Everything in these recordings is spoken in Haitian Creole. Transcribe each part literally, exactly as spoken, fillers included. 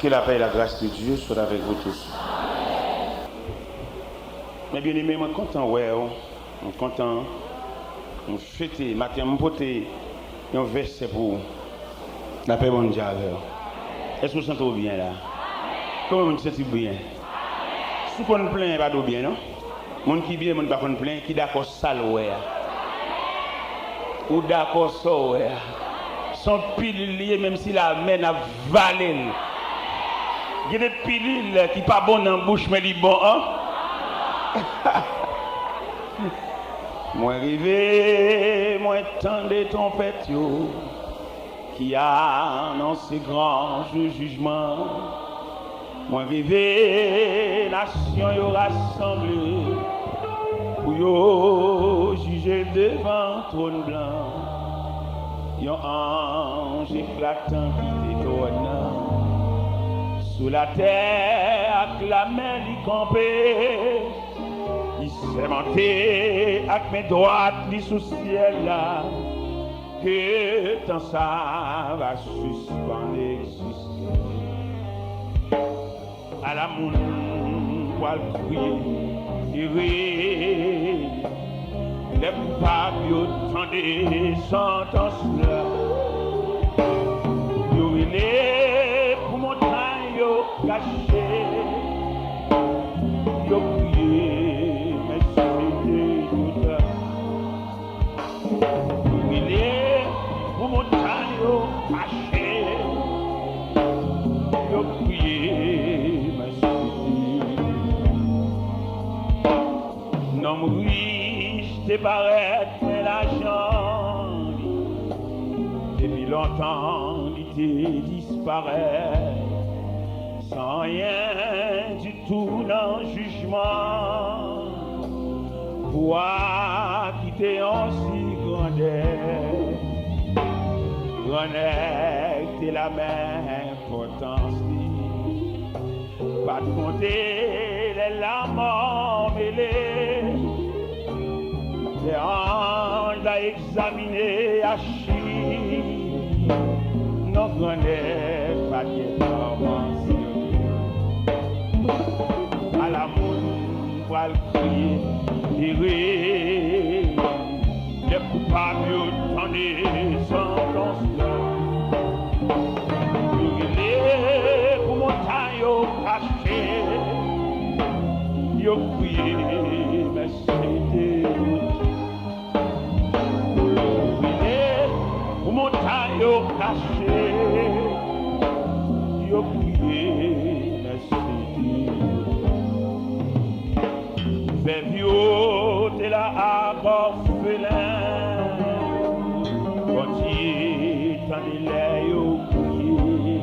Que la paix et la grâce de Dieu soient avec vous tous. Mes bien-aimés, mwen kontan wè w. Mwen kontan. Mwen fete. Maten, mwen pote yon vèsè pou ou. Lapè Bondye avè w. Èske w santi w byen la? Kòman moun santi w byen? Si w konn plenyen, pa di w byen, non. Moun ki byen, moun ki pa konn plenyen, ki dakò sa l wè a. Ou dakò sa w wè a. Se yon pilil li ye, menm si lamè n ap vale l. Gen de pilil ki pa bon nan bouch, men li bon an. Mwen rive, mwen tande twonpèt yo ki anonse gran jou jijman. Mwen rive, nasyon yo rasanble pou yo jije devan twòn blan. Yon anj eklatan kite twòn nan. Sou latè ak lamè li kanpe. Li sèmante ak men dwat li sou syèl la. Ke tan sa va sispann egziste. Ala moun pral kriye, ere. Lè koupab yo tande santans la, yo rele pou montay yo kache. Yo kriye, men se te tout. Yo rele pou montay yo kache. Yo kriye, men se te tout. Nonm rich te parèt, men lajan li, depi lontan li te disparèt. San anyen ditou nan jijman, pou akite yon si grandè. Grannèg te la, men enpòtans li pa t konte lè lanmò mele. Lè anj la egzamine achiv, non, grannèg pa t gen kòman sere. Ala moun pral kriye, ere. Lè koupab yo tande santans la, yo rele pou montay yo kache. Yo kriye, men se te tout. Yo rele pou montay yo kache. Yo kriye, men se te tout. Vèv yo te la ak òfelen, Bondye tande lè yo kriye.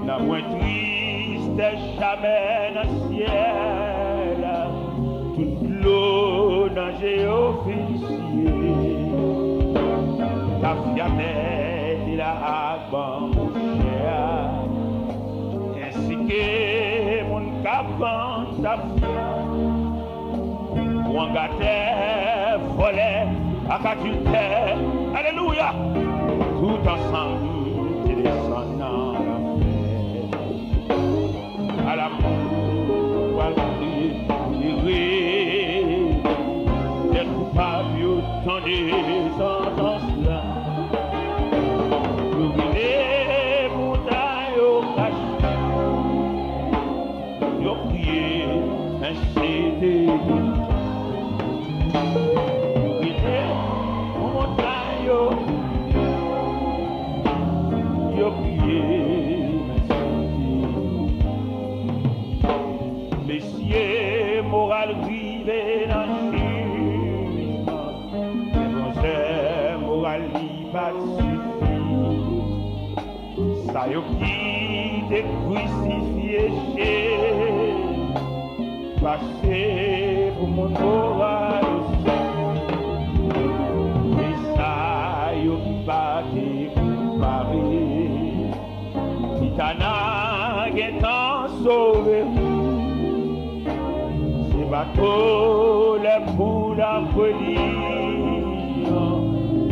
Nan pwen tristès jamè nan syèl, tout dlo nan je yo fin siye. Tafya mè te la ak banbou chè a, ensi ke moun k ap vann tafya. Wangatè, vòlè ak adiltè, alelouya, tout ansanm te desann nan lanfè. Ala moun pral kriye, ere. Lè koupab yo tande santans la, yo rele montay yo kache. Yo kriye, men se te tout. Yo rele pou montay yo. Yo kriye, men se te tout. Mesye, moral rive nan jijman. Men bronzè, moral li pa t sifi. Sa yo ki te krisifye Jezi pase pou moun moral osi. E sa yo ki pa te koupab, li ta nan gentan sove. Se bato lè pou lapreli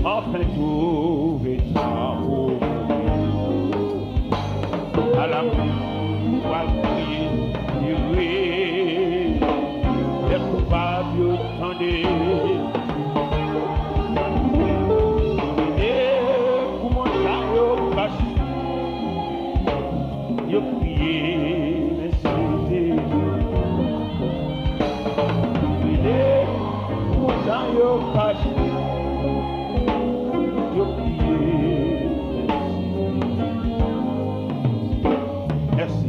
anfen twouve tan pou mouri. Alakout ou pral kriye, ire, lè koupab yo tande. Mete pou montanyo pa chita, yo kriye, men sa rete. Mete pou montanyo pa chita, yo kriye. Mèsi.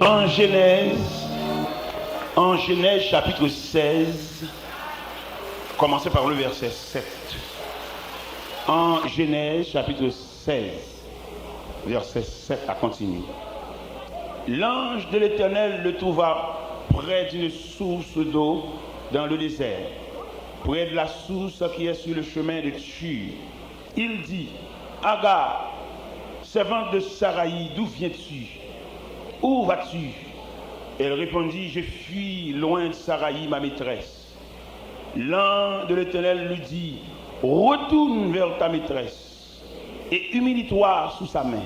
En Genèse, en Genèse chapitre seize, commencez par le verset sept. En Genèse chapitre seize, verset sept à continuer. L'ange de l'Éternel le trouva près d'une source d'eau dans le désert, près de la source qui est sur le chemin de Shur. Il dit, Agar, servante de Saraï, d'où viens-tu? Où vas-tu? Elle répondit, Je fuis loin de Saraï, ma maîtresse. L'ange de l'Éternel lui dit, Retourne vers ta maîtresse et humilie-toi sous sa main.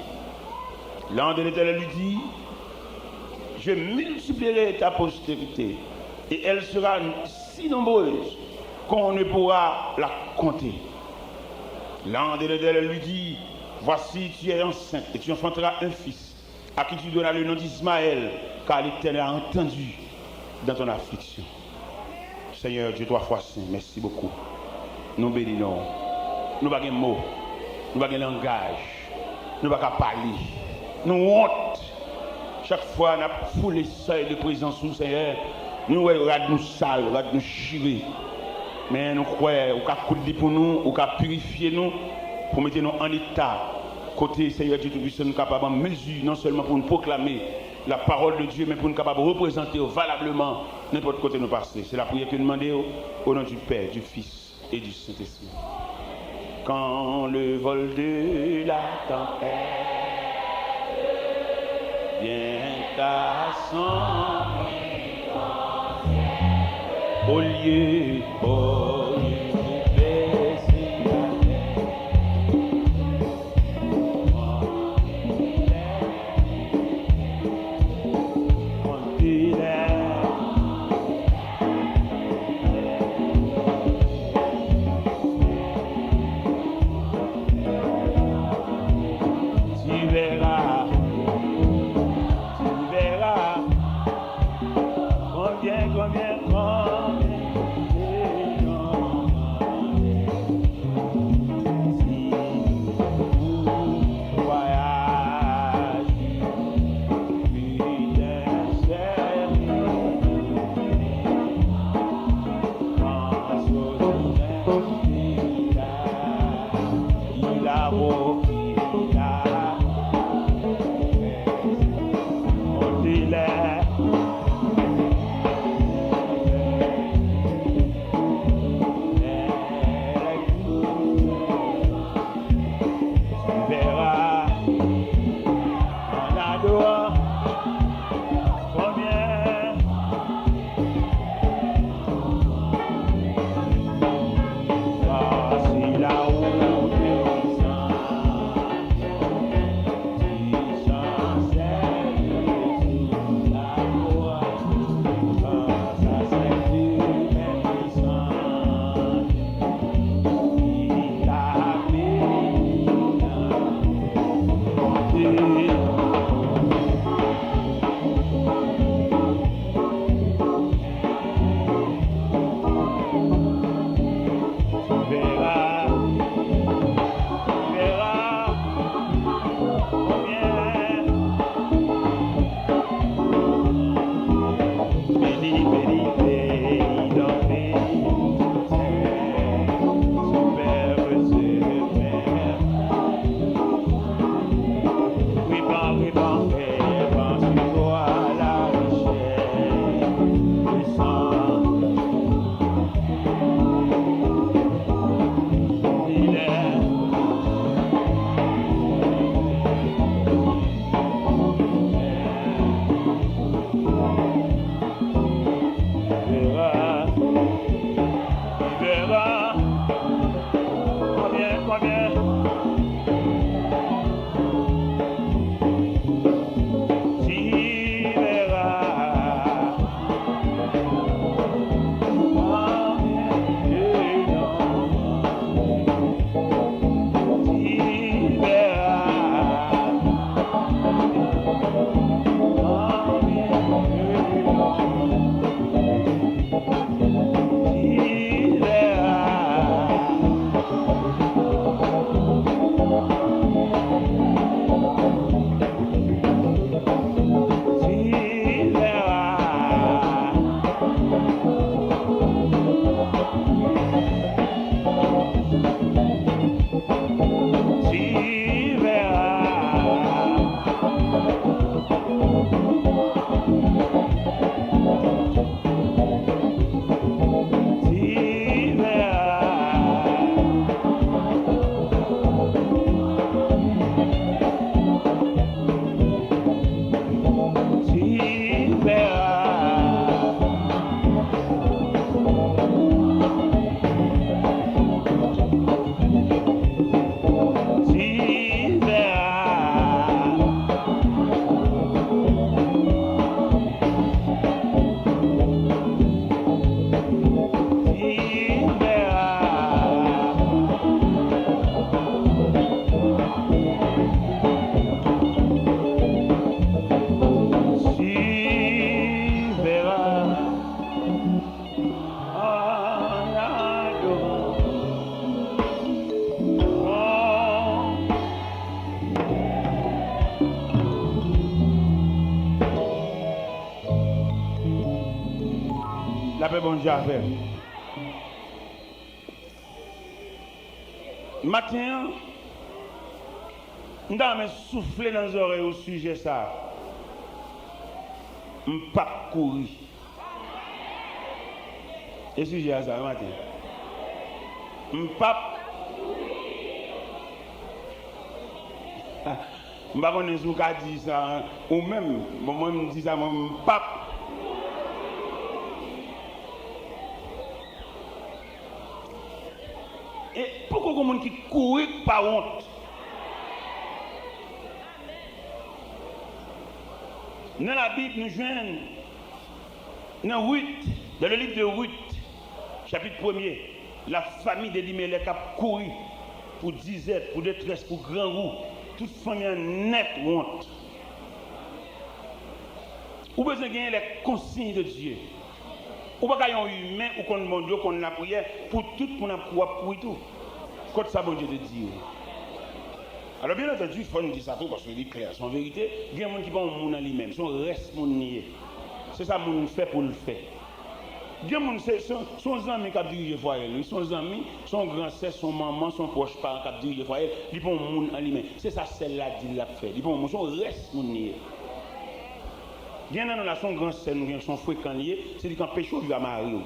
L'ange de l'Éternel lui dit, Je multiplierai ta postérité, et elle sera si nombreuse qu'on ne pourra la compter. L'ange de l'Éternel lui dit, Voici, tu es enceinte et tu enfanteras un fils, à qui tu donneras le nom d'Ismaël, car l'Éternel a entendu dans ton affliction. Seigneur Dieu trois fois saint, merci beaucoup. Nou beni non w. Nou pa gen mo. Nou pa gen langaj. Nou pa ka pale. Nou wont. Chak fwa n ap foule sèy de prezans ou, Senyè, nou wè rad nou sal, rad nou chire. Men nou kwè ou ka koud li pou nou, ou ka pirifye nou, pou mete nou an eta kote, Senyè Dye Toupisan, nou kapab an mezi non sèlman pou nou pwoklame la parole de Dieu, men pou nou kapab reprezante w valableman nenpòt kote nou pase. Se lapriyè ke nou mande w, au nom du Père, du Fils et du Saint-Esprit. Quand le vol de la tempête vient à son au lieu, au lieu de baisser la tête, tu verras, tu verras combien, combien, combien. Apre Bondye a fè. Maten an, m ta renmen soufle nan zòrèy ou sijè sa a. M p ap kouri. E sijè a sa, wi, maten. M p ap. M pa konnen si w ka di sa, ou menm. Bon, mwen, m di sa, mwen, m p ap. E poko gon moun ki kouri k pa wont. Nan Labib, nou jwenn nan Rit, dans le livre de Ruth, chapit premye, lafanmi Elimelèk ap kouri pou dizèt, pou detrès, pou grangou. Tout fanmi an nèt wont. Ou bezwen genyen les consignes de Dieu. Ou pa ka yon imen, ou konn Bondye, ou konn lapriyè, pou tout moun ap kou, ap kouri tou. Kot sa Bondye te di yo? Alò, byen antandi, fò n di sa tou, paske li klè, se yon verite. Gen moun ki pa yon moun an li menm, se yon rès moun li ye. Se sa moun fè pou l fè. Gen moun, se, se, se yon zanmi k ap dirije fwaye l, wi. Se yon zanmi, se yon gran sè, se yon manman, se yon pwòch paran k ap dirije fwaye l. Li pa yon moun an li menm. Se sa sèl la di l l ap fè. Li pa yon moun, se yon rès moun li ye. Gen nan nou la, se yon gran sè nou gen, se yon frekan li ye, se li k anpeche w viv a mari w.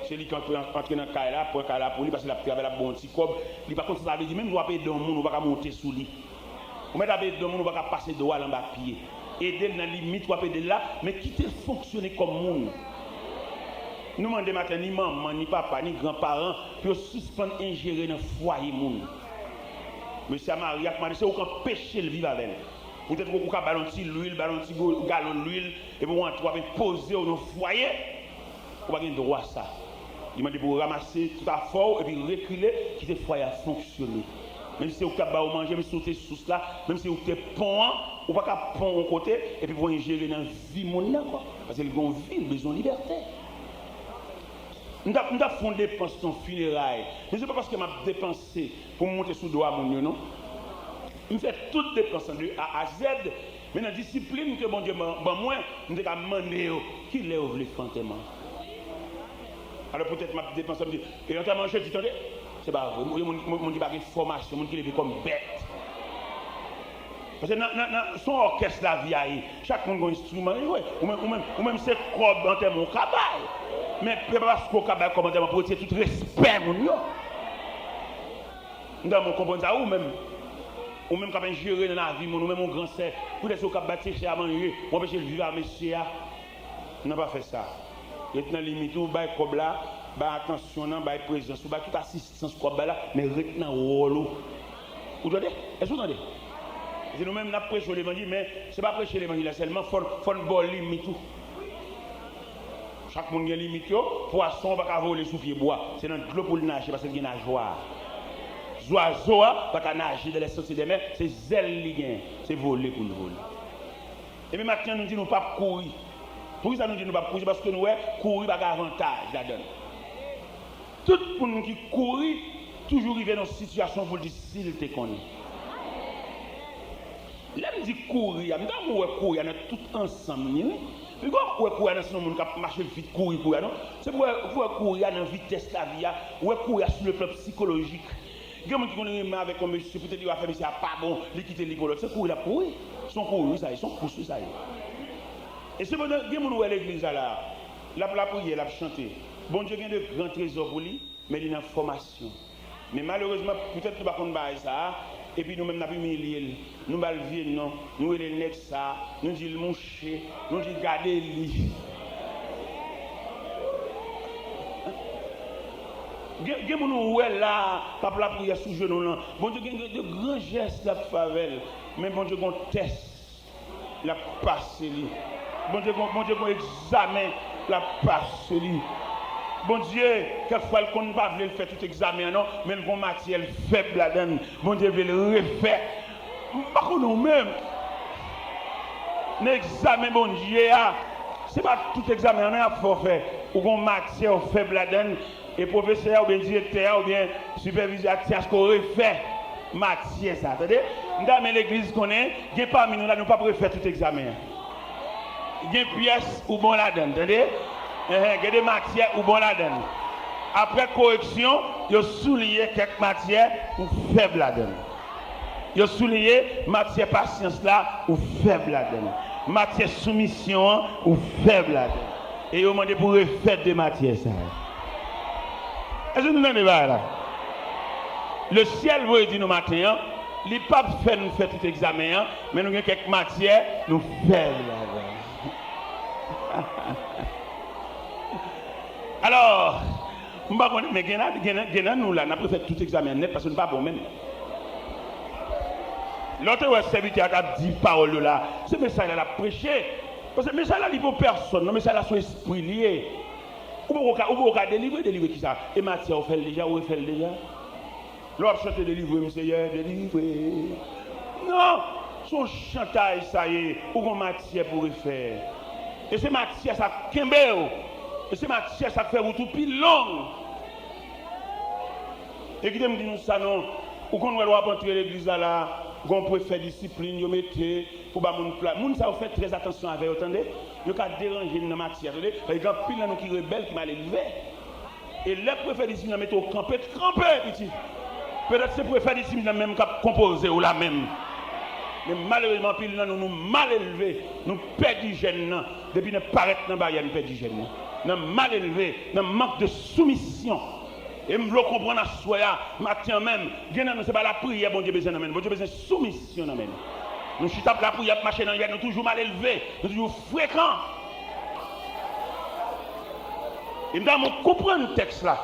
Se li k antre, antre nan kay la, pran kay la pou li, paske l ap travay, l ap gen yon ti kòb. Li pa konn sa sa vle di, menm si w ap ede yon moun, ou pa ka monte sou li. Ou mèt ap ede yon moun, ou pa ka pase do a l anba pye. Ede l nan limit w ap ede l la, men kite l fonksyone kòm moun. Nou mande maten, ni manman, ni papa, ni granparan, pou yo sispann enjere nan fwaye moun. Mesye a marye ak madanm, se ou k anpeche l viv avè l. Poutèt ou ka ba l yon ti lwil, ba l yon ti go-, galon lwil, epi w antre w ap enpoze w nan fwaye. Ou pa gen dwa sa. Li mande pou w ranmase tout afè w epi rekile, kite fwaye a fonksyone. Menm si se ou ki t ap ba yo manje, menm si ou te sous la, menm si ou te pon an, ou pa ka pon yon kote epi pou enjere nan vi moun nan ankò. Paske l gen yon vi, l bezwen libète. M t ap, m t ap fè yon depans nan fineray. Men se pa paske m ap depanse pou m monte sou do a moun yo, non. M fè tout depans lan de A a Z, men nan disiplin ke Bondye ban, ban mwen, m te ka mande yo, kilè yo vle fè antèman? Alò, poutèt m ap depanse, m di, e antèman jedi, tande? Se pa vre. Moun, moun, moun ki pa gen fòmasyon, moun ki leve kòm bèt. Paske nan, nan, nan, se yon òkès lavi a ye. Chak moun gen yon enstriman li jwe. Ou menm, ou menm, ou menm se kòb antèman ou ka bay. Men, se pa paske ou ka bay kòb antèman pou retire tout respè moun yo. M ta renmen w konprann sa, ou menm. Ou menm k ap enjere nan lavi moun, ou menm yon gran sè. Poutèt se ou k ap bay ti chè a manje, ou anpeche l viv a mesye a. Non, pa fè sa. Ret nan limit ou, bay kòb la, bay atansyon nan, bay prezans ou, bay tout asistans kòb bay la, men ret nan wòl ou. Ou tande? Èske ou tande? Se nou menm n ap preche w levanjil, men se pa preche levanjil la sèlman, fò, fò n ba w limit ou. Chak moun gen limit yo, pwason an pa ka vole sou pye bwa, se nan dlo pou l naje paske l gen najwa. Zwazo a pa ka naje dans les sentiers des mers, se zèl li gen, se vole pou l vole. Epi maten an, nou di nou p ap kouri. Poukisa nou di nou p ap kouri? Se paske nou wè kouri pa gen avantaj ladan l. Tout moun ki kouri toujou rive nan yon sitiyasyon pou l di si l te konnen. Lè m di kouri a, m ta renmen w wè kouri a nan tout ansanm li, wi. Piga w wè kouri a nan se yon moun k ap mache vit kouri, kouri a, non. Se pou w wè, pou w wè kouri a nan vitès lavi a, w wè kouri a sou le plan sikolojik. Gen moun ki konn renmen avèk yon mesye, poutèt li wè afè mesye a pa bon, li kite li pou lòt. Se kouri l ap kouri. Se yon kouri, wi, sa ye. Se yon kous, wi, sa ye. E sepandan, gen moun ou wè legliz la la, l ap lapriyè, l ap chante. Bondye gen de gran trezò pou li, men li nan fòmasyon. Men malerezman, poutèt nou pa konn bagay sa a, epi nou menm n ap imilye l. Nou ba l vye non, nou rele l nèg sa, nou di l mouche, nou di gade li. Gen, gen moun ou wè la, k ap lapriyè sou jenou l lan. Bondye gen, gen de gran jès l ap fè avè l. Men Bondye gen yon tès l ap pase li. Bondye gen, Bondye gen yon egzamen l ap pase li. Bondye, kèk fwa l konn pa vle l fè tout egzamen an non, men l gen yon matyè l fèb ladan l. Bondye vle l refè. M pa konnen ou menm. Nan egzamen Bondye a, se pa tout egzamen an non y ap fè w fè. Ou gen yon matyè w fèb ladan l, e pwofesè a oubyen direktè a oubyen sipèvizè a te achte w refè matyè sa, tande? M ta renmen legliz konnen, gen pami nou la, nou p ap refè tout egzamen an. Gen pyès ou bon ladan l, tande? Enhen, gen de matyè ou bon ladan l. Apre koreksyon, yo souliye kèk matyè ou fèb ladan l. Yo souliye matyè pasyans la ou fèb ladan l. Matyè soumisyon an ou fèb ladan l. E yo mande pou refè de matyè sa yo. Èske nou tande bagay la? Lesyèl voye di nou maten an, li p ap fè nou fè tout egzamen an, men nou gen kèk matyè nou fèb ladan l. Alò, m pa konnen, men gen nan, gen nan, gen nan nou la, n ap refè tout egzamen an nèt paske nou pa bon menm. Lè w te wè sèvitè a t ap di pawòl yo la, se mesaj la l ap preche. Paske mesaj la, li pou pèsonn, non, mesaj la se yon espri li ye. Ou poko ka, ou poko ka delivre, delivre kisa? E matyè ou fè l deja, ou refè l deja? Lè w ap chante delivre m, Seyè, delivre. Non, se yon chantay sa ye, ou gon matyè pou refè. E se matyè sa k kenbe w. E se matyè sa k fè wout ou pi long. E kite m di nou sa non, ou konn wè lè w ap antre legliz la la, gon prefè disiplin yo mete pou ba moun plas. Moun sa yo fè trè atansyon avè yo, tande. Yo ka deranje n nan matyè, tande. Paske gen anpil nan nou ki rebèl, ki malelve. E lè prefè disiplin nan mete w kanpe, kanpe, pitit. Petèt se prefè disiplin nan menm k ap konpoze w la menm. Men malerezman, anpil nan nou, nou malelve, nou pèdi jèn nan. Depi nan parèt nan baryè, nou pèdi jèn nan. Nan malelve, nan mank de soumisyon. E m vle w konprann aswè a, maten an menm, gen nan nou, se pa lapriyè Bondye bezwen nan men nou. Bondye bezwen soumisyon nan men nou. Nou chita ap lapriyè, ap mache nan yèt, nou toujou malelve, nou toujou frekan. E m ta renmen w konprann tèks la.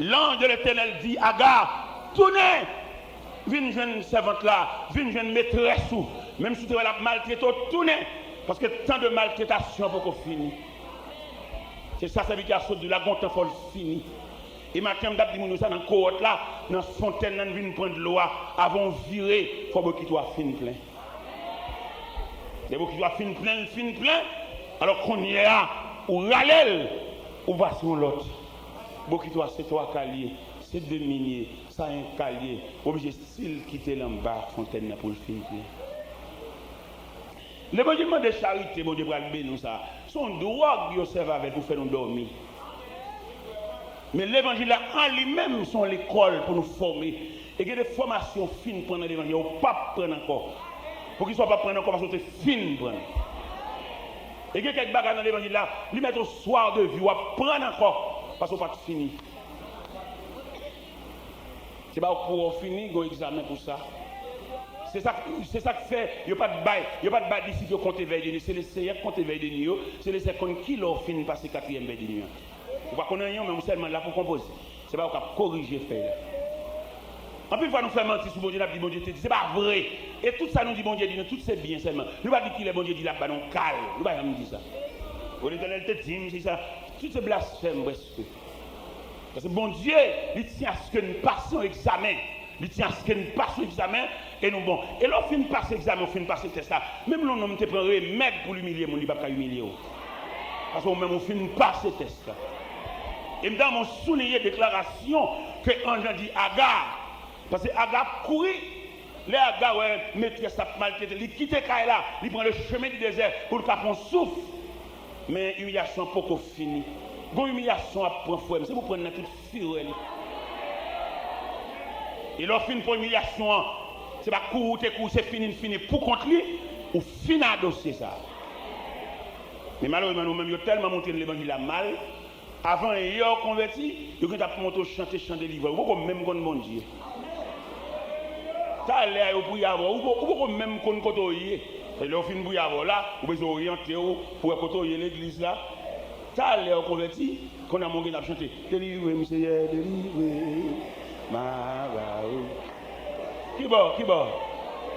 L'ange de l'Éternel dit, Aga, tounen! Vin jwenn sèvant la, vin jwenn metrès ou. Menm si w te wè l ap maltrete w, tounen! Paske tan de maltretasyon poko fini. Se sa sèvitè a sot di w la, gon tan fò l fini. E maten an, m t ap di moun yo sa nan kowòt la, nan fontèn nan, n vin pran dlo a, avan w vire, fò bokit ou a fin plen. Lè bokit ou a fin plen, l fin plen, alò kounye a, ou rale l, ou pase yon lòt. Bokit ou a se twa kal ye, se de min ye, sa en kal ye, ou oblije sil kite l anba fontèn nan pou l fin plen. Levanjil mande charite, Bondye pral beni w sa. Se yon dwòg yo sèvi avè l pou fè nou dòmi. Men levanjil la an li menm se yon lekòl pou nou fòme. E gen de fòmasyon w fin pran nan levanjil la, ou p ap pran ankò. Poukisa w p ap pran ankò? Paske w te fin pran. E gen kèk bagay nan levanjil la, li mèt ou swar de vi, w ap pran ankò, paske w pa t fini. Se pa pou w fini, gen yon egzamen pou sa. Se sa, se sa k fè yo pa t bay, yo pa t bay disip yo konte vèy de nwi. Se Lesenyè k konte vèy de nwi yo. Se Lesenyè k konn ki lè w fin pase katriyèm vèy de nwi an. Ou pa konn anyen, men ou sèlman la pou konpoze. Se pa ou k ap korije fèy la. Anpil fwa nou fè manti sou Bondye, n ap di Bondye te di. Se pa vre. E tout sa nou di Bondye di nou, tout se byen sèlman. Nou pa di kilè Bondye di l ap ba nou kal. Nou pa janm di sa. O Letènèl te di m, se sa. Tout se blasfèm prèske. Paske Bondye, li tyen aske n pase yon egzamen. Li tyen aske n pase yon egzamen e nou bon. E lè w fin pase egzamen, w fin pase tès la, menm lè yon nonm te pran remèd pou l imilye moun, li p ap ka imilye w. Paske ou menm, ou fin pase tès la. E m ta renmen w souliye deklarasyon ke anj lan di Aga. Paske Aga ap kouri. Lè Aga wè metrès ap maltrete l, li kite kay la, li pran le chemen di dezè pou l ka pran souf. Men imilyasyon an poko fini. Gon imilyasyon w ap pran, frè m, se pou pran nan tout firè li. E lè w fin pran imilyasyon an, se pa kouri w te kouri, se fini n fini pou kont li, ou fin a dosye sa. Men malerezman, nou menm, yo tèlman montre n levanjil la mal, avan yè w konvèti, yo gentan ap montre w chante chan delivrans. Ou poko menm konn Bondye. Talè a yo priye avè w, ou po-, ou poko menm konn kote w ye. E lè yo fin priye avè w la, ou bezwen oryante w pou wè kote w ye legliz la. Talè w konvèti, kounye a men w gentan ap chante, delivre m, Seyè, delivre m, m a ba ou. Kibò, kibò?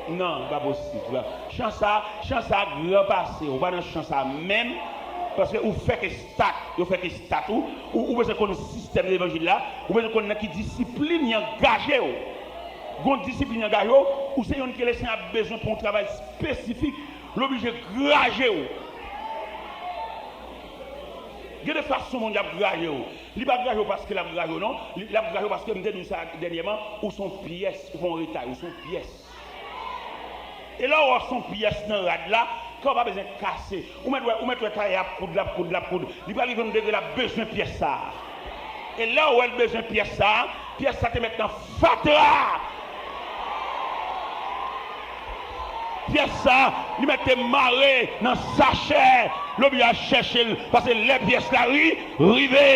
Non, pa posib. Chan sa, chan sa gran pase w. Ou pa nan chan sa menm, paske ou fèk estat, yo fèk estat ou. Ou, ou bezwen konn sistèm levanjil la, ou bezwen konn nan ki disiplin y angaje w. Gon disiplin y angaje w, ou se youn ke Lesenyè ap bezwen pou yon travay espesifik, l oblije graje w. Gen de fason Bondye ap graje w. Li pa graje w paske l ap graje w, non. Li, l ap graje w paske, m te di w sa dènyèman, ou se yon pyès, ou pa yon retay, ou se yon pyès. E lè w wè w se yon pyès nan rad la, Kè w pa bezwen kase. Ou mèt wè, ou mèt wè tayè ap koud, l ap koud, l ap koud. Li pral rive yon degre, l ap bezwen pyès sa a. E lè w wè l bezwen pyès sa a, pyès sa te mèt nan fatra. Pyès sa, li mèt te mare nan sachè. L oblije al chèche l, paske lè pyès la ri, rive.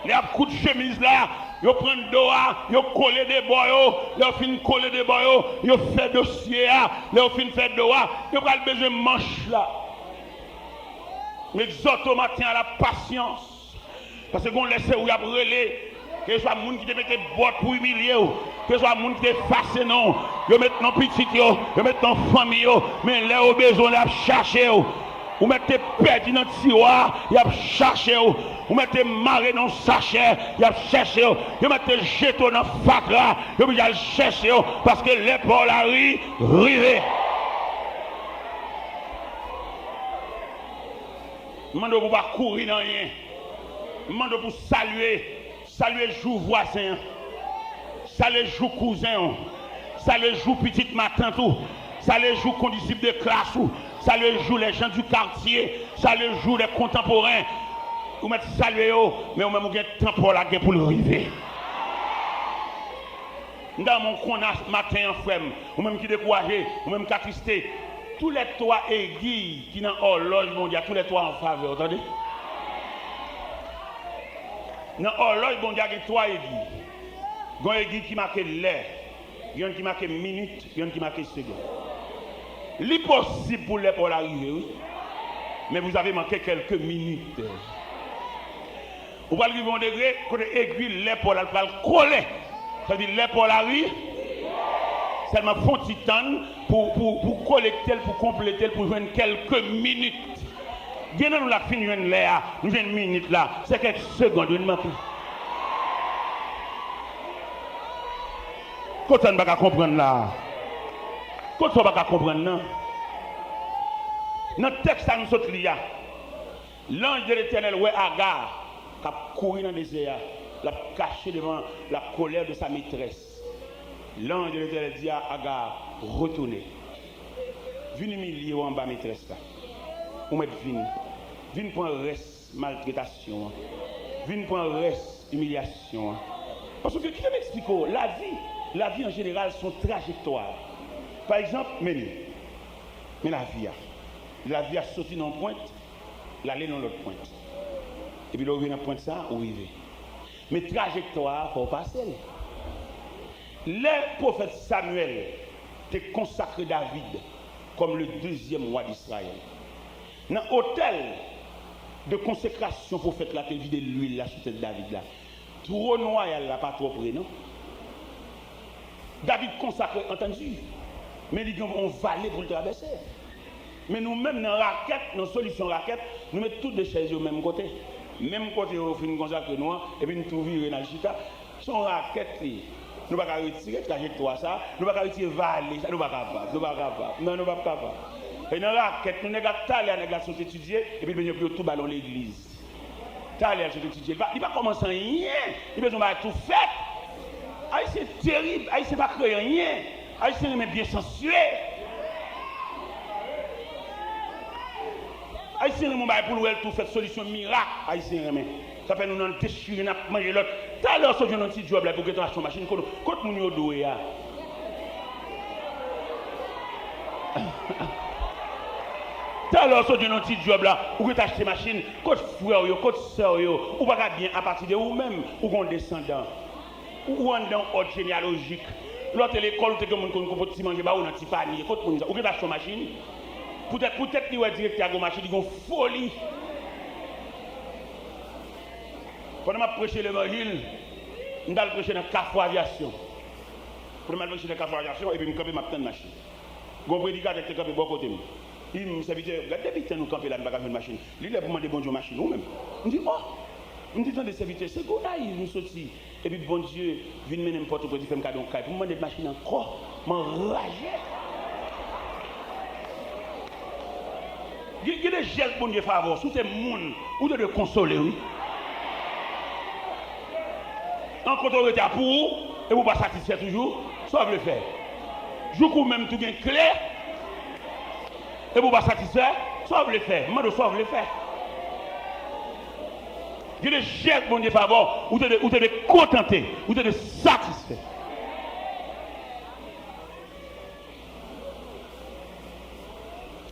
Lè y ap koud chemiz la, yo pran do a, yo kole de bò yo. Lè yo fin kole de bò yo, yo fè dosye a. Lè yo fin fè do a, yo pral bezwen manch la. M egzòte w maten an, la pasyans. Paske gon lè se ou y ap rele. Keseswa moun ki te mete bòt pou imilye w, keseswa moun ki te efase non w, yo met non pitit yo, yo met non fanmi yo, men lè yo bezwen w, y ap chache w. Ou mèt te pèdi nan tiwa, y ap chache w. Ou mèt te mare nan yon sachè, y ap chèche w. Yo mèt te jete w nan fatra, yo oblije al chèche w, paske lè pa w la ri, rive. M mande w pou w pa kouri nan anyen. M mande w pou w salye. Salye jou vwazen an. Salye jou kouzen w. Salye jou pitit matant ou. Salye jou kondisip de klas ou. Salye jou les gens du quartier. Salye jou les contemporains. Ou mèt salye yo, men ou menm ou gen tan pa w la gen pou l rive. M ta renmen w konn maten an, frè m, ou menm ki dekouraje, ou menm k atriste, tou lè twa egi ki nan òlòj Bondye a, tou lè twa an favè w, tande. Nan òlòj Bondye a gen twa egi. Gen yon egi ki make lè, gen yonn ki make minit, gen yonn ki make segonn. Li posib pou lè pa w la rive, wi. Men vous avez manqué quelques minutes. Ou pral rive yon degre kote egi lè pa w la pral kole. Sa vle di lè pa w la ri. Sèlman fè yon ti tann pou, pou, pou kolekte l, pou konplete l, pou jwenn kèlke minit. Gen nan nou la k fin jwenn lè a, nou jwenn minit la, se kèk segonn wi n manke. Kot sa n pa ka konprann la? Kot sa w pa ka konprann nan? Nan tèks sa nou sot li a, L'ange de l'Éternel wè Aga k ap kouri nan dezè a, l ap kache devan la colère de sa maîtresse. L'ange de l'Éternel di a Aga, retourner. Vin imilye w anba metrès la. Ou mèt vin. Vin pran rès maltretasyon an. Vin pran rès imilyasyon an. Paske kite m eksplike w, lavi, lavi an jeneral se yon trajektwa. Pa egzanp, men li. Men lavi a. Lavi a soti nan yon pwent, l ale nan lòt pwent. Epi lè w rive nan pwent sa a, ou rive. Men trajektwa a, fò w pase l. Lè pwofèt Samyèl te konsakre David kòm le dezyèm wa d Izrayèl, nan otèl de konsekrasyon pwofèt la te vide lwil la sou tèt David la, twòn wayal la pa twò pre, non. David konsakre, antandi, men li gen yon vale pou l travèse. Men nou menm, nan rakèt, nan solisyon rakèt, nou met tout de chèz yo menm kote. Menm kote yo fin konsakre nou an, epi n tou vire n al chita. Se yon rakèt li ye. Nou pa ka retire trajektwa sa, nou pa ka retire vale sa, nou pa kapab, nou pa kapab. Non, nou p ap kapab. E nan rakèt nou, nèg la talè a, nèg la sot etidye, epi l bezwen pou yo tou ba l yon legliz. Talè a l sot etidye. Li pa, li pa kòmanse anyen. Li bezwen bagay tou fèt. Ayisyen terib. Ayisyen pa kreye anyen. Ayisyen renmen byen sansye. Ayisyen renmen yon bagay pou l wè l tou fèt, solisyon mirak. Ayisyen renmen. Sa fè nou nan dechire, n ap manje lòt. Talè w sot jwenn yon ti djòb la, epi w gentan achte yon machin. Kot, kot moun yo dwe a? Talè w sot jwenn yon ti djòb la, ou gentan achte machin. Kot frè w yo, kot sè w yo? Ou pa ka byen apati de ou menm, ou gen yon desandan. Ou, ou anndan yon òd jeneyalojik. Lè w te lekòl, ou te gen moun konn konpote ti manje ba ou nan ti panye. Kot moun sa? Ou gentan achte yon machin? Poutèt, poutèt li wè direktè a gen yon machin, li gen yon foli. Pandan m ap preche levanjil, m t al preche nan Kafou Avyasyon. Pandan m al preche nan Kafou Avyasyon, epi m kanpe, m ap tann machin. Gon predikatè ki te kanpe bò kote m. Li di m, "Sèvitè, gad depi tan nou kanpe la, nou pa ka jwenn machin. Li lè pou mande Bondye yon machin, ou menm." M di, "O!" M di, "Tande, sèvitè, se Gonayiv m soti, epi Bondye vin mennen m Pòtoprens, li fè m kado yon kay. Pou m mande l machin ankò?" M anraje. Gen, gen de jès Bondye fè avè w, si w se moun, ou te dwe konsole, wi. An kote w rete a pou ou, epi w pa satisfè toujou, sa w vle fè? Jouk ou menm tou gen kle, Epi w pa satisfè? Sa w vle fè? M mande w sa w vle fè. Gen de jès Bondye fè avè w, ou te dwe, ou te dwe kontante, ou te dwe satisfè.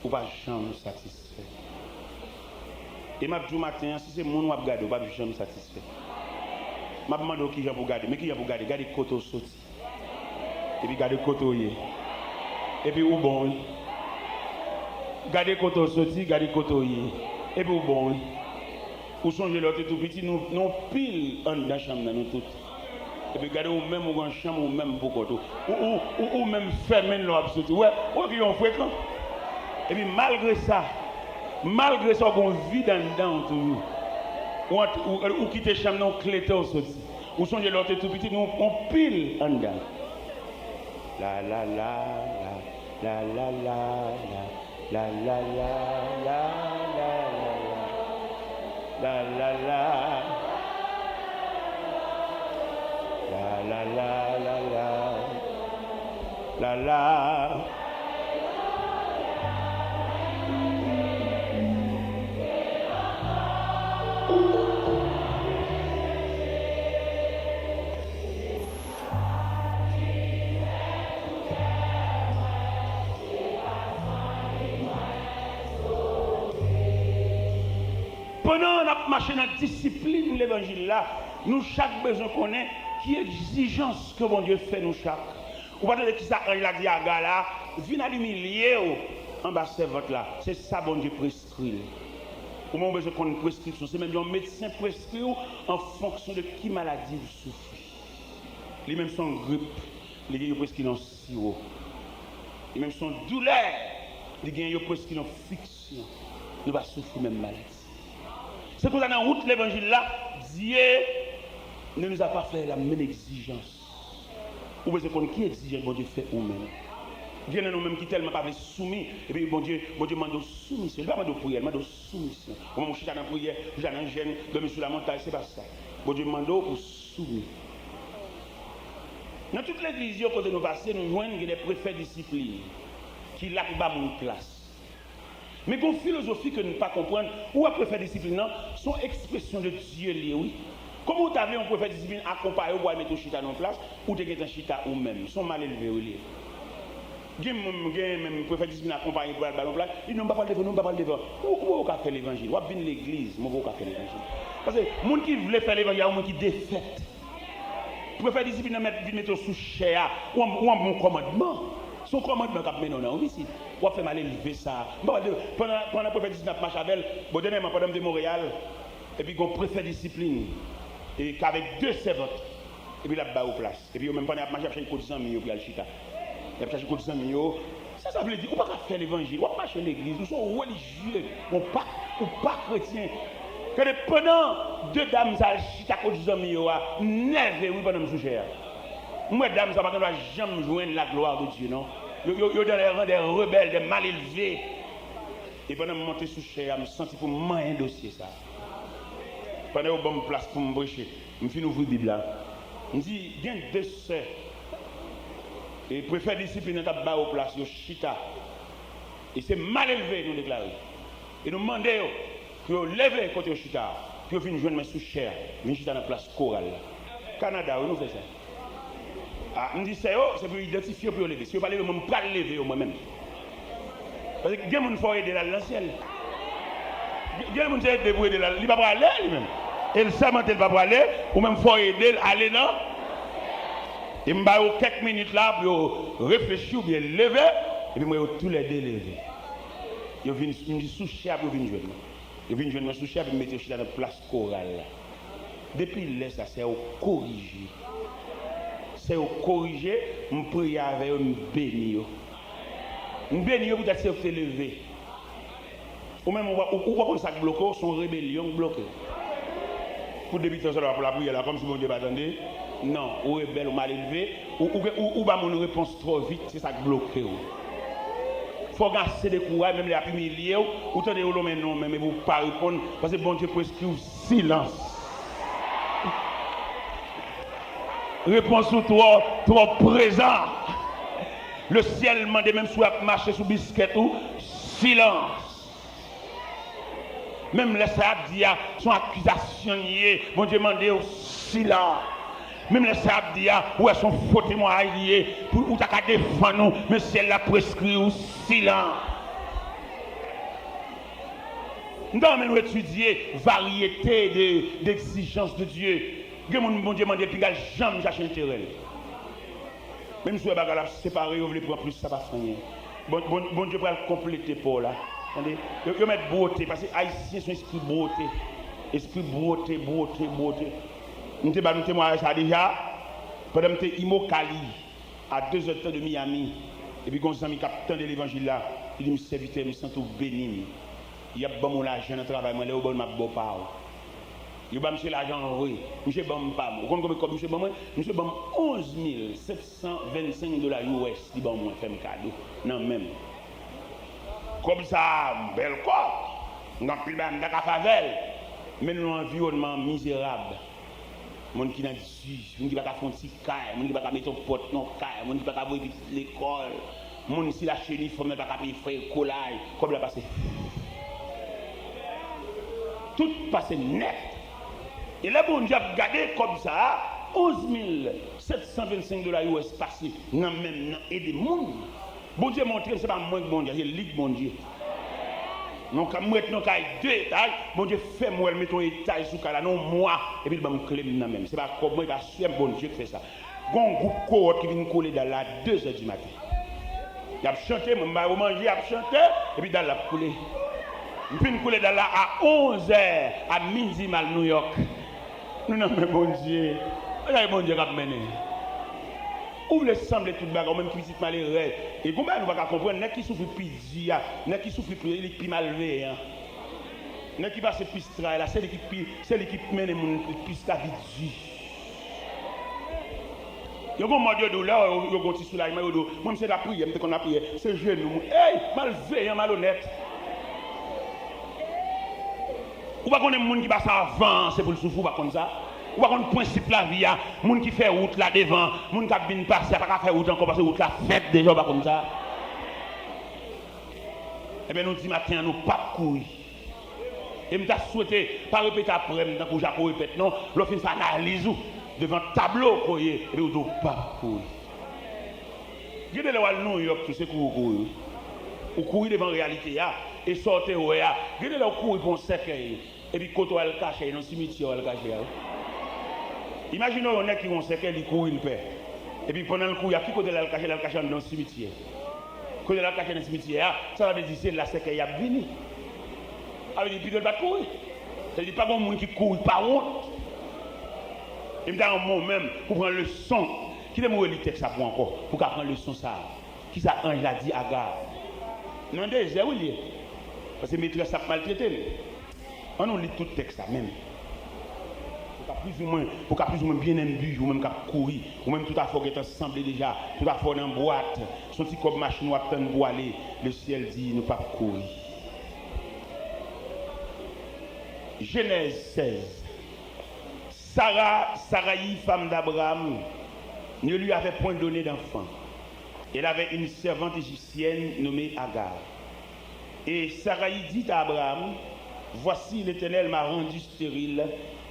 Ou pa janm satisfè. E m ap di w maten an, si se moun w ap gade, w p ap janm satisfè. M ap mande w kijan pou w gade, men kijan pou w gade, gade kote w soti. Epi gade kote w ye. Epi ou bon, wi. Gade kote w soti, gade kote w ye. Epi ou bon, wi. Ou sonje lè w te tou piti, nou, nou pil anndan chanm nan, nou tout. Epi gade ou menm, ou gen chanm ou menm pou kont ou. Ou, ou, ou, ou menm fèmen l lè w ap soti. Ou wè, ou wè ki yon frekan. Epi malgre sa, malgre sa, ou gen yon vid anndan w toujou. Ou ant-, ou, ou kite chanm nan, ou klete w soti. Ou sonje lè w te tou piti, nou yon pil anndan. La, la, la, la, la, la, la, la. La, la, la, la, la, la, la. La, la, la, la, la. La, la. Pandan n ap mache nan disiplin levanjil la, nou chak bezwen konnen ki egzijans ke Bondye fè nou chak. Ou pa tande kisa anj la di Aga la? Vin al imilye w anba sèvant la. Se sa Bondye preskri l. Ou menm ou bezwen konn preskripsyon. Se menm jan yon medsen preskri w an fonksyon de ki maladi ou soufri. Li menm se yon grip, li gen yo preskri l yon siwo. Li menm se yon doulè, li gen yo preskri l yon friksyon. Nou pa soufri menm maladi. Se konsa nan wout levanjil la, Dieu ne nous a pas fait la même exigence. Ou bezwen konn ki egzijans Bondye fè ou menm. Gen nan nou menm ki tèlman pa vle soumi, epi Bondye, Bondye mande w soumisyon. Li pa mande w priyè, li mande w soumisyon. Ou menm ou chita nan priyè, ou chita nan jèn, dòmi sou lamontay, se pa sa. Bondye mande w pou w soumi. Nan tout legliz yo kote nou pase, nou jwenn gen de prefè disiplin ki la pou ba moun plas. Men gen yon filozofi ke n pa konprann. Ou wè prefè disiplin nan, se yon ekspresyon de Dye li ye, wi. Kòman w ta vle yon prefè disiplin akonpaye w pou al mete w chita nan yon plas, ou te gentan chita ou menm? Se yon malelve w li ye. Gen moun, gen menm prefè disiplin akonpaye pou al ba l yon plas, li di, "Non, m pa pral devan, non, m pa pral devan." Ou, ou poko ka fè levanjil. W ap vin legliz, men w poko ka fè levanjil. Paske moun ki vle fè levanjil a yon moun ki defèt. Prefè disiplin nan mèt vin mete w sou chè a. Ou an, ou an bon kòmandman. Se yon kòmandman k ap mennen w nan yon visit. W ap fè malelve sa a. M pa pral de, pandan, pandan prefè disiplin ap mache avè l, bon, dènyèman, pandan m te Monreyal, epi gon prefè disiplin, e, k avèk de sèvant, epi l ap ba yo plas. Epi yo menm, pandan y ap mache, y ap chache kot zanmi yo pou y al chita. Y ap chache kot zanmi yo. Sa sa vle di? Ou pa ka fè levanjil, w ap mache legliz, ou se yon relijye, ou pa, ou pa kretyen. Gade, pandan de dam sa al chita kot zanmi yo a, m nève wi pandan m sou chè a. M wè dam sa pa gen dwa janm jwenn la gloire de Dieu, non. Yo, yo, yo dans les rangs des rebelles, des malélevés. E pandan m monte sou chè a, m santi pou m manyen dosye sa. Pandan yo ban m plas pou m preche, m fin ouvri Bib la. M di, gen de sè, e prefè disiplin nan t ap ba yo plas, yo chita. E se malelve nou deklare. E nou mande yo pou yo leve kote yo chita a, pou yo vin jwenn mwen sou chè a, vin chita nan plas koral la. Kanada, wi, nou fè sa. A, m di sè yo, se pou yo idantifye yo pou yo leve. Si yo pa leve, mwen, m pral leve yo mwen menm. Paske gen moun fò w ede l al nan syèl. Gen, gen moun se ede pou ede l al, li pa prale li menm. E l sèmante l pa prale, ou menm fò w ede l ale nan. E m ba yo kèk minit la pou yo reflechi oubyen leve, epi m wè yo toulède leve. Yo vin, m di sou chè a pou yo vin jwenn mwen. Yo vin jwenn mwen sou chè a, epi m mete yo chita nan plas koral la. Depi lè sa, sè yo korije. Sè yo korije, m priye avè yo, m beni yo. M beni yo poutèt se yo ki te leve. Ou menm, ou pa, ou, ou pa konn sa k bloke w, se yon rebelyon k bloke w. Pou depi tan sa la, pou lapriyè la, kòmsi Bondye pa tande. Non, ou rebèl, ou malelve, ou, ou, ou, ou ba moun repons twò vit, se sa k bloke w. Fò w gen ase de kouraj, menm lè y ap imilye w, ou tande yo lonmen non w menm, epi w pa reponn, paske Bondye preskri w silans. Repons ou twò, twò prezan. Le syèl mande, menm si w ap mache sou biskèt ou, silans. Menm lè sa y ap di a, se yon akizasyon l ye, Bondye mande w silans. Menm lè sa y ap di a, ou wè se yon fo temwayaj li ye, pou ou ta ka defann ou, men syèl la preskri w silans. M ta renmen nou etidye varyete de, de egzijans de Dye. Gen moun Bondye mande l, piga l janm chache enterè l. Menm si w wè bagay la ap separe yo, vle pran plis, sa pa fè anyen. Bon, bon, Bondye pral konplete pa w la. Tande? Yo, yo mèt bwote, paske Ayisyen se yon espri bwote. Espri bwote, bwote, bwote. M te ba nou temwayaj sa deja, pandan m te Immokalee, a de zè de tan de Miami, epi gen yon zanmi k ap tande levanjil la, li di m, "Sèvitè, m santi w beni m. Y ap ban m yon lajan nan travay mwen, lè yo ban l, m ap ba w pa w." Yo ba misye lajan an vre. Misye ban m pa m. Ou konn konbyen kòb misye ban mwen? Misye ban m onz mil sèt san vennsenk dola U S li ban mwen, fè m kado nan men m. Kòb sa a, bèl kòb. M gen anpil bagay m ta ka fè avè l. Men nou nan yon anviwònman mizerab. Moun ki nan di, moun ki pa ka fè yon ti kay, moun ki pa ka mete yon pòt nan yon kay, moun ki pa ka voye pitit lekòl, moun si l achte inifòm, li pa ka peye frè ekolay, kòb la pase. Tout pase nèt. E lè Bondye ap gade kòb sa a, onz mil sèt san vennsenk dola U S pase nan men m nan ede moun. Bondye montre m se pa mwen k Bondye, se li k Bondye. Non, ka m ret nan kay de etaj, Bondye fè m wè l mete yon etaj sou kay la nan yon mwa, epi l ban m kle m nan men m. Se pa kòb mwen, se pa sè m, Bondye k fè sa. Gen yon gwoup kowòt ki vin koule dal la a de zè di maten. Y ap chante, mwen m ba yo manje, y ap chante, epi dal la ap koule. M fin koule dal la a onz è, a midi m al Nouyòk. Nou nan men Bondye. Gade Bondye k ap mennen. Ou vle sanble tout bagay, ou menm ki pitit malere. E gon bagay nou pa ka konprann, nèg ki soufri pi di a, nèg ki soufri pi, li k pi malveyan. Nèg ki pase plis tray la, se li ki pi, se li ki mennen moun plis lavi di. Yo gon mòd yo di w, lè yo, yo gon ti soulajman, yo di w, mwen, m se lapriyè, m te konn lapriyè, se jenou mwen. Ey, malveyan, malonèt. Ou pa konnen moun ki pase avan an, se pou l soufri, ou pa konn sa? Ou pa konn prensip lavi a? Moun ki fè wout la devan, moun k ap vin pase a pa ka fè wout ankò paske wout la fèt deja, ou pa konn sa? Ebyen, nou di maten an, nou p ap kouri. E m ta swete, pa repete apre m tankou Jako repèt non, lè w fin fè analiz ou devan tablo ke w ye, epi w di w p ap kouri. Gen de lè w al Nouyòk tou, se kouri w kouri wi. Ou kouri devan reyalite a, e sa w te wè a. Gen de lè w kouri pou yon sèkèy, epi kote w al kache nan simityè w al kache a wi. Imajine w yon nèg ki wè yon sèkèy, li kouri, li pè. Epi pandan l kouri a, ki kote l al kache? L al kache anndan yon simityè. Kote l al kache nan simityè a, sa vle di se la sèkèy ap vini. Sa vle di pito l pa t kouri. Sa vle di pa gen moun ki kouri pa wont. E m ta renmen w menm pou pran leson. Kite m reli tèks la pou ankò, pou w ka pran leson sa a. Kisa anj la di Aga? Nan dezè wi l ye. Paske metrès la ap maltrete l. Ann nou li tout tèks la menm. Pou ka plizoumwen, pou ka plizoumwen byen enbi, ou menm k ap kouri, ou menm tout afè w gentan sanble deja, tout afè w nan bwat, se yon ti kòb machin w ap tann pou ale, le syèl di nou p ap kouri. Jenèz sèz. Sara, Sarayi, femme d'Abraham, ne lui avait point donné d'enfant. Elle avait une servante égyptienne nommée Agar. Et Sarayi dit à Abraham, Voici, l'Éternel m'a rendu stérile,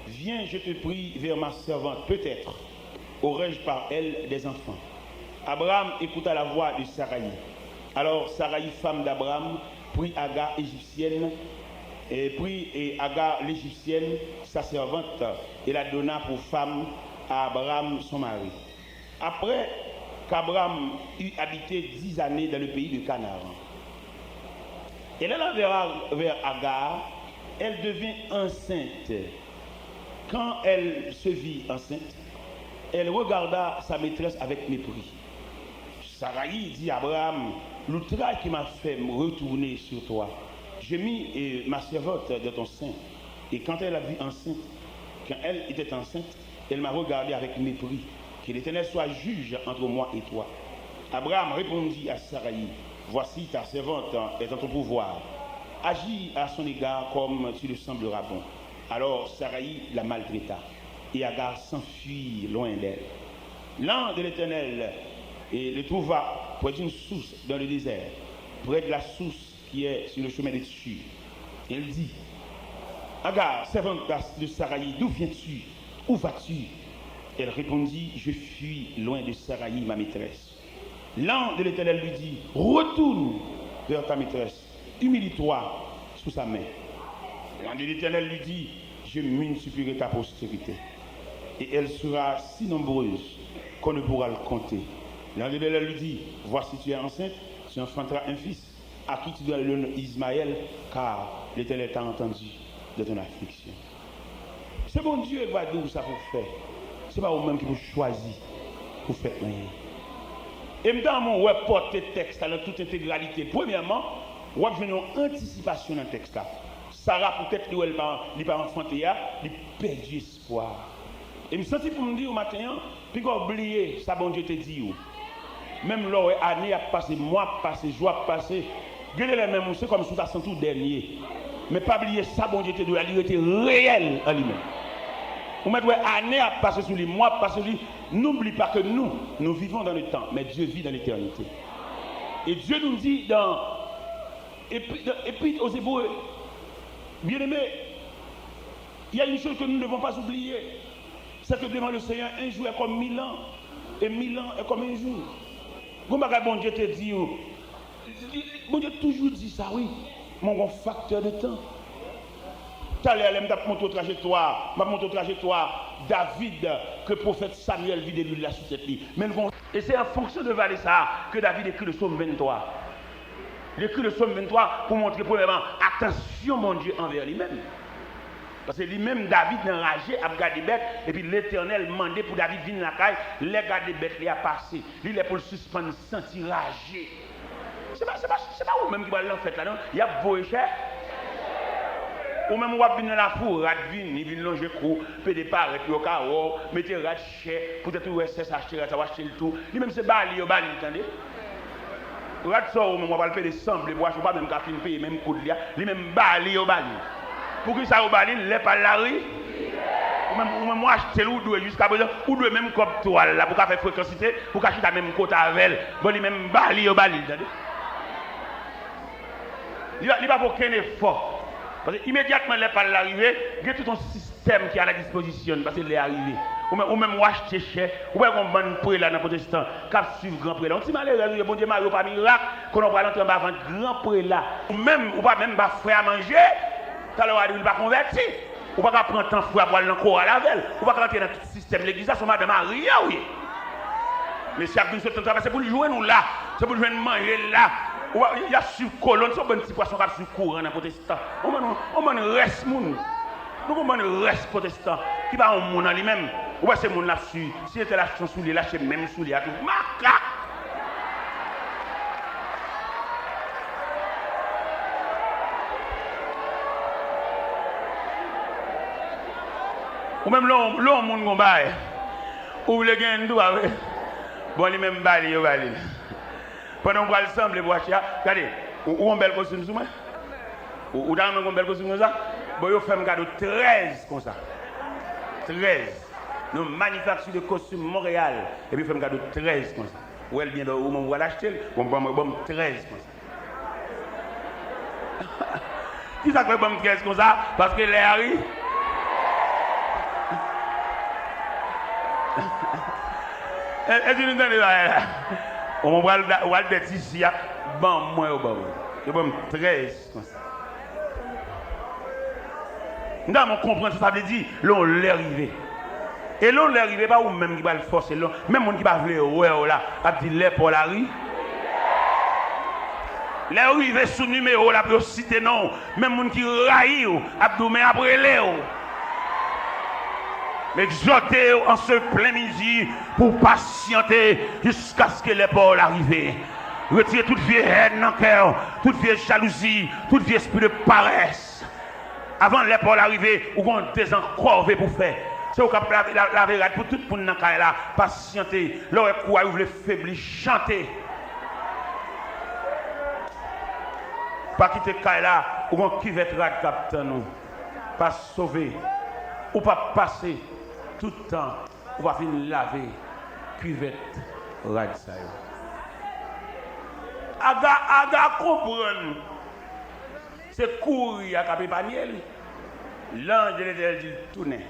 viens, je te prie, vers ma servante, peut-être aurai-je par elle des enfants. Abraham écouta la voix de Sarayi. Alors Sarayi, femme d'Abraham, prit Agar égyptienne, et prit et Agar l'Égyptienne, sa servante, et la donna pour femme à Abraham son mari. Après qu'Abraham eut habité dix années dans le pays de Canaan, elle alla vers, vers Agar, elle devint enceinte. Quand elle se vit enceinte, elle regarda sa maîtresse avec mépris. Sarayi dit à Abraham, L'outrage qui m'a fait retourner sur toi, j'ai mis, euh, ma servante dans ton sein. Et quand elle a vu enceinte, quand elle était enceinte, elle m'a regardé avec mépris. Que l'Éternel soit juge entre moi et toi. Abraham répondit à Sarayi, Voici, ta servante est en ton pouvoir. Agis à son égard comme tu le sembleras bon. Alors Sarayi la maltraita, et Agar s'enfuit loin d'elle. L'ange de l'Éternel, eh, le trouva près d'une source dans le désert, près de la source qui est sur le chemin de Tsur. Et elle dit, Agar, servante de Saraï, d'où viens-tu? Où vas-tu? Elle répondit, Je fuis loin de Saraï, ma maîtresse. L'ange de l'Éternel lui dit, Retourne vers ta maîtresse, humilie-toi sous sa main. L'ange de l'Éternel lui dit, Je multiplierai ta postérité, et elle sera si nombreuse qu'on ne pourra le compter. L'ange de l'Éternel lui dit, Voici, tu es enceinte, tu enfanteras un fils, à qui tu donneras le nom Ismaël, car l'Éternel t'a entendu dans ton affliction. Se Bondye ki va di w sa pou w fè. Se pa ou menm ki pou chwazi pou w fè anyen. E m ta renmen w wè pòte tèks la nan tout entegralite. Premyèman, w ap jwenn yon antisipasyon nan tèks la. Sara, poutèt li wè li pa, li pa anfante a, li pèdi espwa. E m santi pou m di w maten an, piga w bliye sa Bondye te di w. Menm lè w wè ane ap pase, mwa ap pase, jou ap pase, gen de lè menm ou se kòmsi w ta santi w dènye. Men pa bliye sa Bondye te di w la, li rete reyèl an li menm. Ou mèt wè ane ap pase sou li, mwa ap pase sou li. N'oublie pas que nous, nous vivons dans le temps, mais Dieu vit dans l'éternité. Et Dieu nous dit dans Épître, Épître aux Hébreux, bien-aimés, il y a une chose que nous ne devons pas oublier, c'est que devant le Seigneur, un jour est comme mille ans, et mille ans est comme un jour. Gon bagay Bondye te di yo. Bondye toujou di sa, wi. Men gon faktè de tan. Talè a, lè m t ap montre w trajektwa, m ap montre w trajektwa David, ke pwofèt Samyèl vide lwil la sou tèt li. Men l gon, e se an fonksyon de vale sa a ke David ekri le Sòm venntwa. Li ekri le Sòm venntwa pou montre, premyèman, atansyon Bondye anvè li menm. Paske li menm, David nan raje ap gade bèt, epi Letènèl mande pou David vin lakay, lè gade bèt li a pase. Li lè pou l sispann santi raje. Se pa, se pa, se pa ou menm ki pral nan fèt la, non. Y ap voye chè. Ou menm, w ap vin nan lafou, rad vini, vin lonje kou, pede parèt pou yo ka wè w, mete rad chè, poutèt ou wè sè sa achte rad sa, w achte l tou. Li menm se ba li yo ba li, tande. Rad sa ou menm w ap al pede sanble pou achte, ou pa menm ka fin peye menm kou li a, li menm ba li yo ba li. Poukisa yo ba li l? Lè pa l la ri. Ou menm, ou menm w achte l, ou dwe jiska prezan, ou dwe menm kòb twal la pou ka fè frekansite, pou ka chita menm kote avè l. Bon, li menm ba li yo ba li l, tande. Li, li pa fè okenn efò. Paske imedyatman lè pa l la rive, gen tout yon sistèm ki a la dispozisyon n, paske lè a rive. Ou menm, ou menm w achte chè, ou wè gon bann prela nan pwotestan k ap swiv gran prela. Yon ti malerèz ou ye, Bondye mare w pa mirak, konnen w pral antre anba vant gran prela. Ou menm, ou pa menm ba frè a manje, talè w a di w li pa konvèti. Ou pa ka pran tan frè a pou al nan koral avè l. Ou pa ka antre nan tout sistèm legliz la, se yon madanm arye ou ye. Mesye ap vin sot nan travay, se pou l jwenn ou la. Se pou l jwenn manje l la. Ou pa, y ap swiv kolonn, se yon bann ti pwason k ap swiv kouran nan pwotestan. On bann, on bann rès moun. Nou gon bann rès pwotestan ki pa yon moun an li menm. Ou wè se moun l ap swiv. Si entèl achte yon soulye, l achte menm soulye a tou. Makak! Ou menm lè w, lè w moun gon bagay, ou vle genyen l tou, pa vre? Bon, li menm ba li yo ba li l. Pandan w pral sanble pou achte a, gade, ou, ou gon bèl kostim sou mwen? Ou, ou ta renmen gon bèl kostim konsa? Bon, yo fè m kado trèz konsa. Trèz. Nan Manufacture de Costume Montréal. Epi yo fè m kado trèz konsa. Ou wè l byen, ou menm ou al achte l, bon, ban mwen, ban m trèz konsa. Kisa k fè ban m trèz konsa? Paske lè a ri. E, èske nou tande bagay la? Bon, ou al, ou al dèt isi a, ban mwen yo ban mwen. Yo ban m trèz konsa. M ta renmen w konprann sa sa vle di, lè yon lè rive. E lè yon lè rive, pa ou menm ki pral fòse l, non. Menm moun ki pa vle wè w la, ap di lè pa w la ri. Lè yo rive sou nimewo w la pou yo site non w, menm moun ki rayi w ap di w men ap rele w. M egzòte w an se plen midi pou w pasyante jiskaske lè pa w la rive. Retire tout vye hèn nan kè w, tout vye jalouzi, tout vye espri de parès. Avan lè pa w la rive, ou gon dezankòve pou fè. Se ou k ap lave, la, lave rad pou tout moun nan kay la. Pasyante. Lè w wè kouray ou vle febli, chante. Pa kite kay la, ou gon kivèt rad k ap tann ou. Pa sove. Ou p ap pase tout tan ou pa fin lave kivèt rad sa yo. Aga, Aga konprann Se kouri a k ap epanye l. Lanj de Letènèl di l, tounen.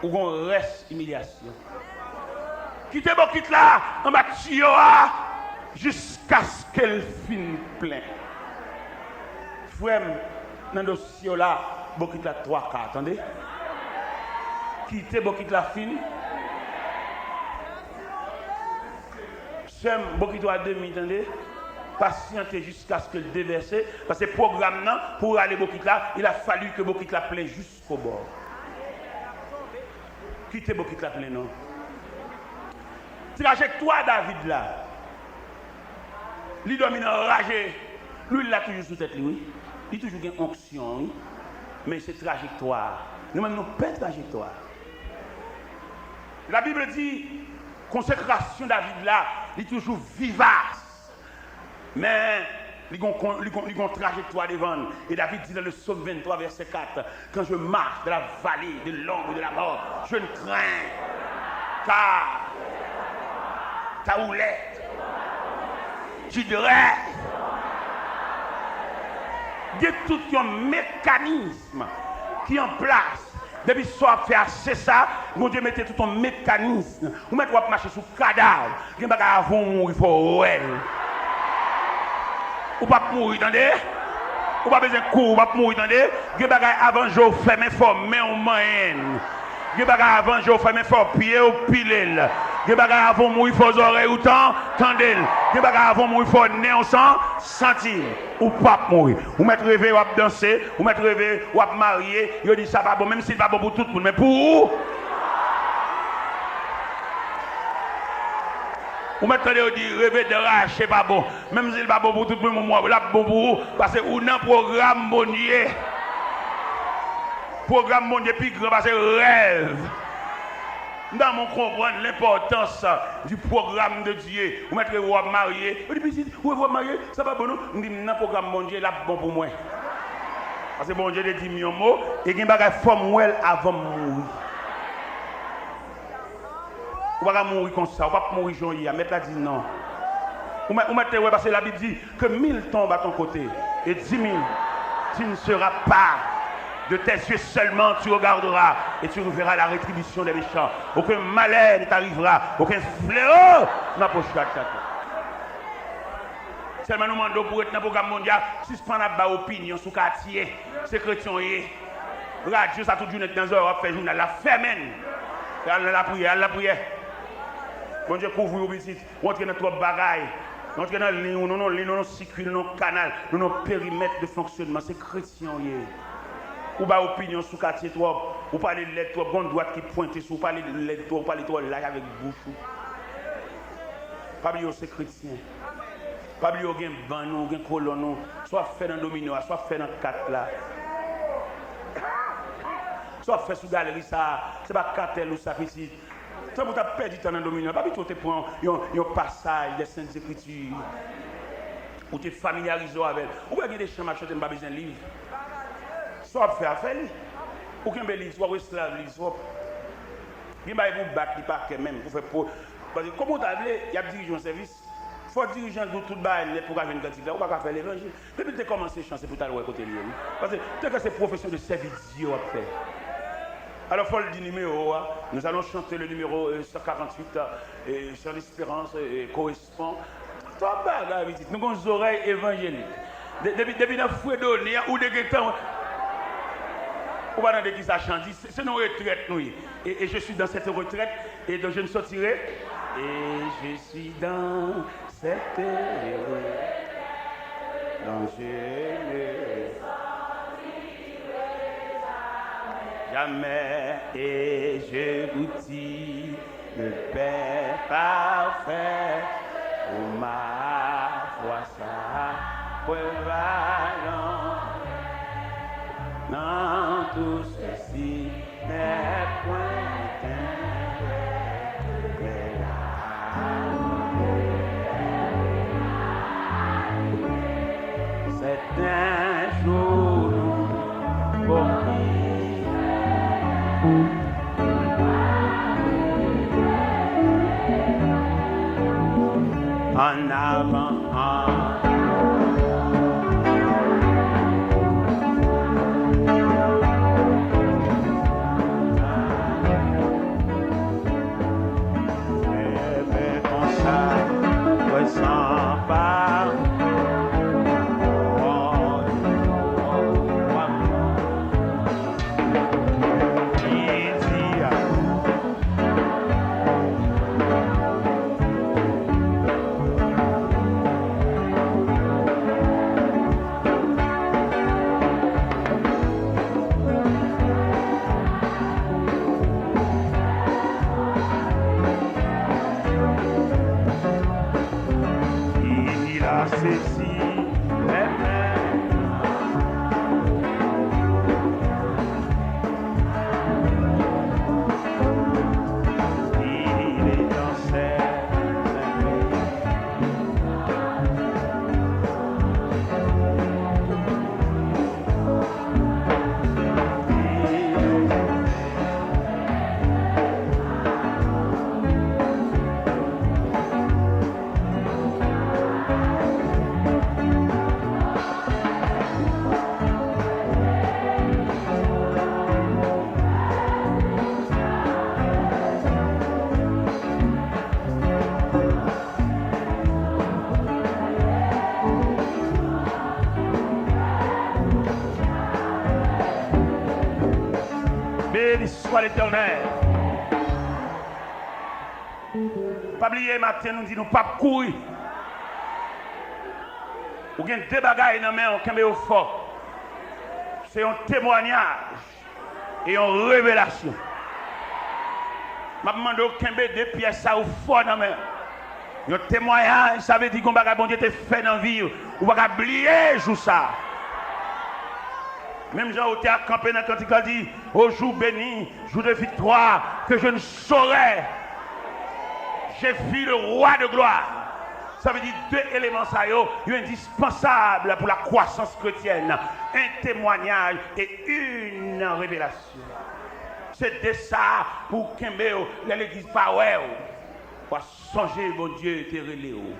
Ou gon rès imilyasyon. Kite bokit la anba tiyo a jiskaske l fin plen. Frè m, nan dosye w la, bokit la twa ka, tande? Kite bokit la fin. Sè m, bokit ou a demi, tande? Pasyante jiskaske l devèse, paske pwogram nan, pou rale bokit la, il a fallu ke bokit la plen jiskobò. Kite bokit la plen non. Trajektwa David la, li dòmi nan raje. Lwil la toujou sou tèt li, wi. Li toujou gen onksyon, wi. Men se trajektwa. Nou menm nou pè trajektwa. La Bible di, konsekrasyon David la, li toujou vivas. Men, li gon, kon- li gon, li gon trajektwa devan l. E David di nan le Psaume vingt-trois, verset quatre, quand je marche dans la vallée de l'ombre de la mort, je ne crains, car ta houlette, tu dresses. Gen tout yon mekanism ki an plas. Depi sa w ap fè a, se sa, Bondye mete tout yon mekanism. Ou mèt w ap mache sou kadav. Gen bagay avan w mouri, fò w wè l. Ou p ap mouri, tande? Ou pa bezwen kouri, ou p ap mouri, tande? Gen bagay avan je w fèmen, fò men w manyen l. Gen bagay avan je w fèmen, fò pye w pile l. Gen bagay avan w mouri, fò zòrèy ou tan, tande l. Gen bagay avan w mouri, fò nen w san, santi l. Ou p ap mouri. Ou mèt reve w ap danse, ou mèt reve w ap marye, yo di sa pa bon, menm si l pa bon pou tout moun, men pou ou. Ou mèt tande yo di reve drache pa bon, menm si l pa bon pou tout moun, men l ap bon pou ou, paske ou nan pwogram Bondye. Pwogram Bondye pi gran pase rèv. M ta renmen w konprann lenpòtans du programme de Dieu. Ou mèt reve w ap marye. Ou di, pitit, ou reve w ap marye, sa pa bon non. M di, m nan pwogram Bondye, l ap bon pou mwen. Paske Bondye te di m yon mo, e gen bagay fò m wè l avan m mouri. Ou pa ka mouri konsa, ou p ap mouri jan w ye a. Mèt la di non. Ou mèt, ou mèt te wè, paske Labib di, que mille tombent à ton côté et dix mille, tu ne seras pas. De tes yeux seulement tu regarderas et tu verras la rétribution des méchants. Aucun malheur ne t'arrivera, aucun fléau n'approchera de ta tente. Sèlman nou mande w pou w ret nan pwogram Bondye a, sispann ap bay opinyon sou katye. Se kretyen w ye. Radyo sa tout jounen k nan zòrèy w ap fè jounal la, fèmen l. Al nan lapriyè, al lapriyè. Bondye kouvri w pitit. Ou antre nan twòp bagay. Ou antre nan liy ou, nou nan liy, nou nan sikui, nou nan kanal, nou nan perimèt de fonksyonman. Se kretyen w ye. Ou bay opinyon sou katye twòp. Ou pale lèd twòp. Gon dwat ki pwente sou ou. Pale lèd twòp. Ou pale twò laj avèk bouch ou. Pa bliye w se kretyen. Pa bliye w gen bann ou, w gen kolòn ou. Sa w ap fè nan domino a, sa w ap fè nan kat la. Sa w ap fè sou galeri sa a, se pa katèl ou sa pitit. Tanpri w t ap pèdi tan nan domino a. Pa pito w te pran yon, yon pasaj de Sent Ekriti. Ou te familyarize w avè l. Ou wè gen de chan m ap chante, m pa bezwen liv. Sa w ap fè a, fè li. Ou kenbe liv, w ap esklav liv, w ap gen bagay pou w bat li pa kè menm, pou fè po. Paske kòman w ta vle, y ap dirije yon sèvis. Fò dirijan di w tout bagay nèt pou w ka jwenn kantik la. Ou pa ka fè levanjil. Depi l te kòmanse chan, se pou w t al wè kote l ye, wi. Paske, te ke se pwofesyon de sèvi Dye w ap fè. Alò, fò l di nimewo a. Nous allons chanter le numéro, euh, cent quarante-huit, euh, Chant d'espérance, euh, correspond. Twòp bagay, pitit. Nou gon zòrèy evanjelik. De- Depi, depi nan Fredonye a, ou te gentan wè. Ou pa tande kisa chan di? Se, se nan retrèt nou ye. Et, et je suis dans cette retraite, et dont je ne sortirai. Et je suis dans cette retraite dont je ne sortirai jamais, et je goûtis le pain parfait, où ma foi sa prevalon. Dans tout ceci n'est point un regret, mais la c'est un jour pour qui en avant, en Béni soit l'Éternel. Pa bliye, maten nou di nou p ap kouri. Ou gen de bagay nan men w, kenbe yo fò. Se yon temwayaj e yon revelasyon. M ap mande w kenbe de pyès sa yo fò nan men w. Yon temwayaj, sa vle di gon bagay Bondye te fè nan vi w. Ou pa ka bliye jou sa. Menm jan otè a kanpe nan kantik la, di, au jour béni, jour de victoire, que je ne saurais, j'ai vu le roi de gloire. Sa vle di de eleman sa yo, yo endispansab pou la kwasans kretyèn. Un témoignage et une révélation. Se de sa pou w kenbe w lè legliz pa wè w. W a sonje Bondye te rele w.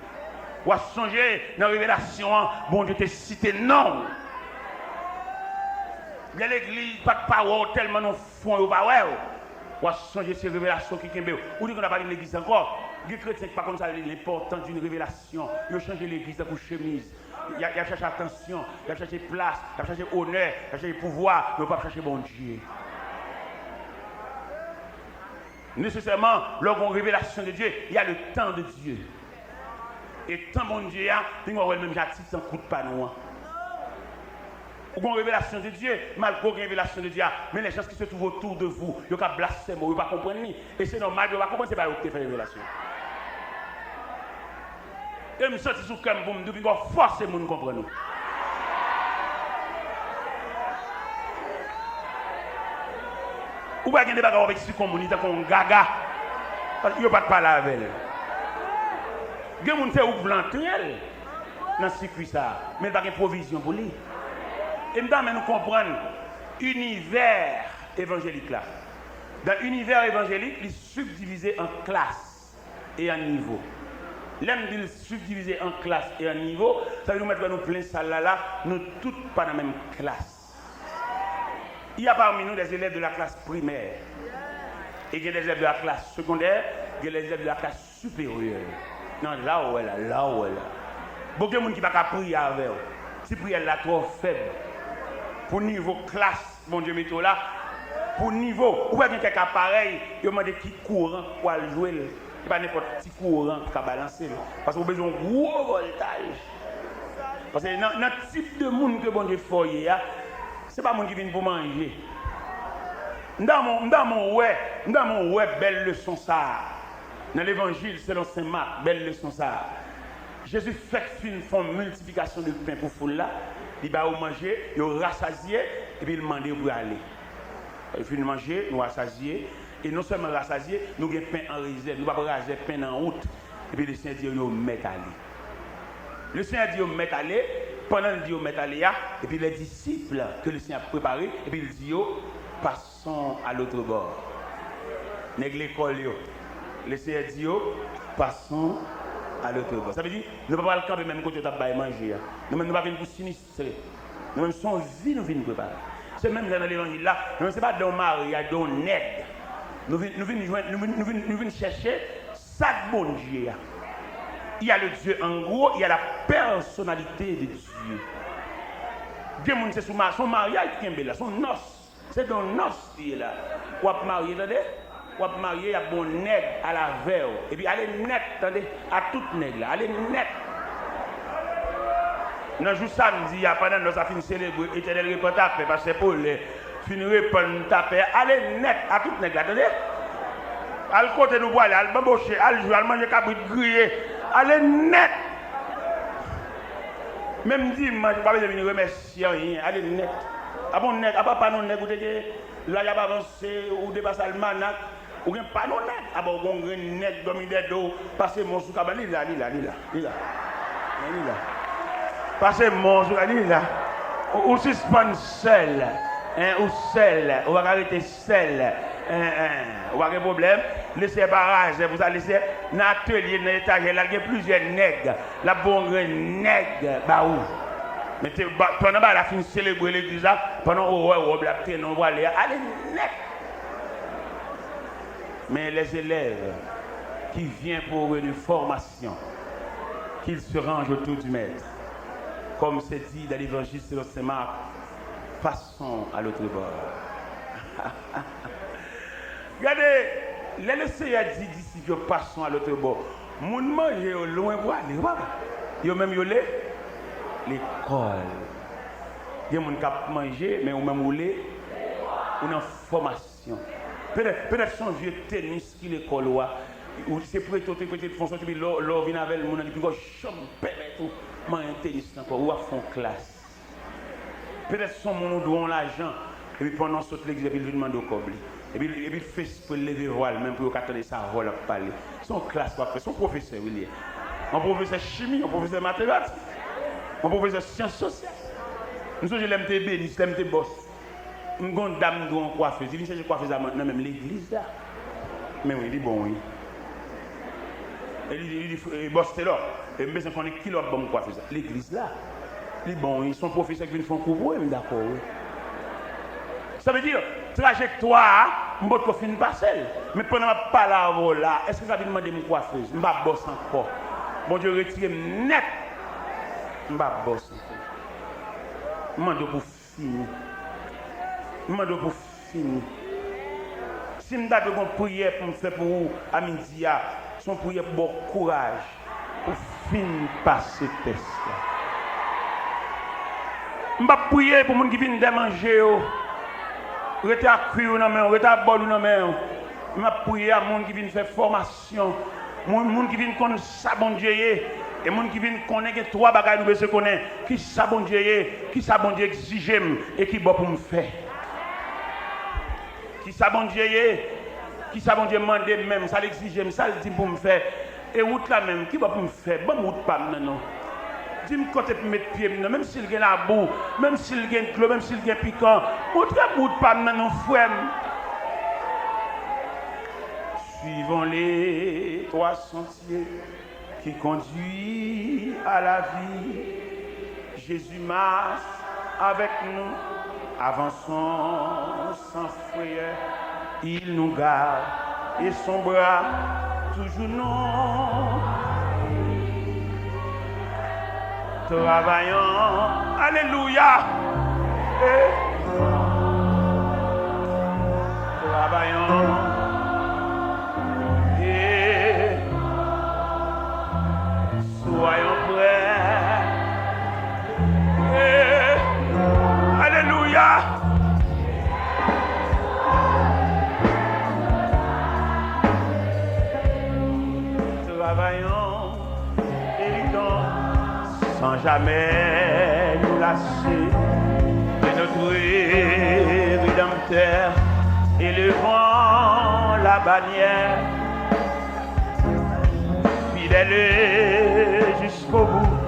W a sonje nan revelasyon an, Bondye te site non w. Lè legliz pa t pa wè w tèlman nan fwon yo pa wè w. W a sonje se revelasyon ki kenbe w. Ou di konn pa gen legliz ankò. Gen kretyen ki pa konn sa rele lenpòtans d'une révélation. Yo chanje legliz tankou chemiz. Y a, y ap chache atansyon, y ap chache plas, y ap chache onè, y ap chache pouvwa, men yo p ap chache Bondye. Nesesèman, lè w gen yon revelasyon de Dye, y a le tan de Dye. E tan Bondye a, pinga w wè l menm jan ak ti tan kout pa nou an. Ou gen yon revelasyon de Dye, malgre w gen revelasyon de Dye a, men les gens qui se trouvent autour de vous, yo ka blasfème w, yo pa konprann li. E se nòmal pou yo pa konprann, se pa yo ki te fè revelasyon. E m santi sou kè m pou m di w, pinga w fòse moun konprann ou. Ou pa gen de bagay w ap eksplike yon moun, li tankou yon gaga. Paske yo pa t pale avè l. Gen moun se ou k vle antre l nan sikwi sa a, men l pa gen pwovizyon pou li. E m ta renmen nou konprann inivè evanjelik la. Dans univers évangélique, li sibdivize an klas e an nivo. Lè m di l sibdivize an klas e an nivo, sa vle di nou mèt wè nou plen sal la la, nou tout pa nan menm klas. Il y a parmi nous des élèves de la classe primaire. E gen des élèves de la classe secondaire, gen des élèves de la classe supérieure. Nan la w wè la, la w wè la. Bon, gen moun ki pa ka priye avè w. Ti priyè l la twò fèb pou nivo klas Bondye mete w la, pou nivo. Ou wè gen kèk aparèy, yo mande ki kouran pou al jwe l. E pa nenpòt ti kouran ki ka balanse l. Paske ou bezwen yon gwo vòltaj. Paske nan, nan tip de moun ke Bondye fè w ye a, se pa moun ki vin pou manje. M ta renmen, m ta renmen w wè, m ta renmen w wè bèl leson sa a. Nan Levanjil selon Sen Mak, bèl leson sa a. Jezi fèk fin fè yon miltifikasyon de pen pou foul la, li ba yo manje, yo rasazye, epi l mande yo pou y ale. Yo fin manje, nou rasazye, e non sèlman rasazye, nou gen pen an rezèv, nou p ap razè pen nan wout. Epi Lesenyè di yo, yo mèt ale. Lesenyè di yo mèt ale, pandan l di yo mèt ale a, epi lè disip ke Lesenyè ap prepare, epi l di yo, passons à l'autre bord. Nèg lekòl yo, Lesenyè di yo, passons à l'autre bord. Sa vle di, nou pa pral kanpe menm kote yo t ap bay manje a. Nou menm, nou pa vin pou sinistre. Nou menm, se yon vi nou vin prepare. Se menm jan nan levanjil la, nou menm, se pa de yon maryaj, de yon nèg. Nou vin, nou vin jwenn, nou vin, nou vin, nou vin chèche sa k Bondye a. Il y a le Dieu en gros, il y a la personnalité de Dieu. Gen moun se sou ma-, se yon maryaj ki kenbe la, se yon nòs. Se de yon nòs li ye la. W ap marye, tande? W ap marye, y ap gen yon nèg al avè w. Epi ale nèt, tande? A tout nèg la, ale nèt. Nan jou samdi a, pandan nòs la fin selebre, Etènèl repann ta pè, pastè Polè fin repann ta pè, ale nèt a tout nèg la, tande? Al kote nou prale, al banboche, al jwe, al manje kabrit griye, ale nèt. Menm dimanch, ou pa bezwen vin remèsye anyen. Ale nèt. Apa w nèg, apa pa non nèg ou te gen, laj ap avanse, ou depase almanak, ou gen pa non nèg. Apa w gen yon grenn nèg dòmi dèyè do w, pase men w sou kabann, li la, li la, li la, li la. Men li la. Pase men w sou, li la. Ou, ou sispann sèl. Hein, ou sèl. Ou pa ka rete sèl. Hein, hein. Ou pa gen pwoblèm. Leseyè pa razè pou sa. Leseyè nan atelye, nan etajè, l al gen plizyè nèg. L ap voye yon grenn nèg ba ou. Men te, ba, pandan bagay la fin selebre legliz la, pandan ou wè wòb la ap trennen w prale a, ale nèt. Men les élèves qui viennent pour une formation, qu'ils se rangent autour du maître. Comme c'est dit dans l'évangile selon saint Marc, passons à l'autre bord. Gade, lè Leseyè di disip yo, passons à l'autre bord, moun manje yo lwen pou ale, papa. Yo menm yo le lekòl. Gen moun k ap manje, men ou menm ou le, ou nan fòmasyon. Petèt, petèt se yon vye tenis ki lekòl ou a. Ou se prete, ou te prete, fon sòti, epi lè w, lè w vin avè l, moun nan di, "Piga w janm pèmèt ou manyen tenis nan kò w, ou ap fè yon klas." Petèt se yon moun ou dwe yon lajan, epi pandan w sot legliz, epi l vin mande w kòb li. Epi, epi l fè espre l leve vwa l menm pou yo ka tande sa vòl ap pale. Se yon klas w ap fè, se yon pwofesè wi li ye. Yon pwofesè chimi, yon pwofesè matematik, yon pwofesè syans sosyal. M sonje lè m te ebenis, lè m te bòs. M gon dam m dwe yon kwafez. Li vin chèche kwafez la nan menm legliz la. Men wi, li bon wi. E li, li, li, e, bòs Telò, e m bezwen konnen ki lè w ap ban m kwafez la. Legliz la. Li bon wi. Se yon pwofesè ki vin fè yon kou pou wi, m dakò wi. Sa vle di, trajektwa a, m potko fin pase l. Men pandan m ap pale avè w la, èske w ka vin mande m kwafez? M pa bòs ankò. Bondye retire m nèt. M pa bòs ankò. M mande w pou fini. M mande w pou fini. Si m ta dwe gon priyè pou m fè pou ou a midi a, se yon priyè pou ba w kouraj pou fin pase tès la. M p ap priye pou moun ki vin dèyè manje yo, rete ak kwi yo nan men w, rete ak bòl ou nan men w. M ap priye a moun ki vin fè fòmasyon, moun, moun ki vin konn sa Bondye ye, e moun ki vin konnen gen twa bagay nou bezwen konnen. Kisa Bondye ye? Kisa Bondye egzije m? E ki bò pou m fè? Kisa Bondye ye? Kisa Bondye mande m menm? Sa l egzije m? Sa l di m pou m fè? E wout la menm, ki bò pou m fè? Ban m wout pa m nan non. Di m kote pou m met pye m nan, menm si l gen labou, menm si l gen dlo, menm si l gen pikan. Montre m wout pa m nan non, frè m. Suivons les trois sentiers qui conduit à la vie. Jésus marche avec nous, avançons sans frayeur. Il nous garde et son bras toujours nous. Travaillons, alléluia. Et travaillons. Et soyons prêts. Et, alléluia. Travaillons et luttons sans jamais nous lasser de notre Rédempteur, élevons la bannière, fidèles jusqu'au bout,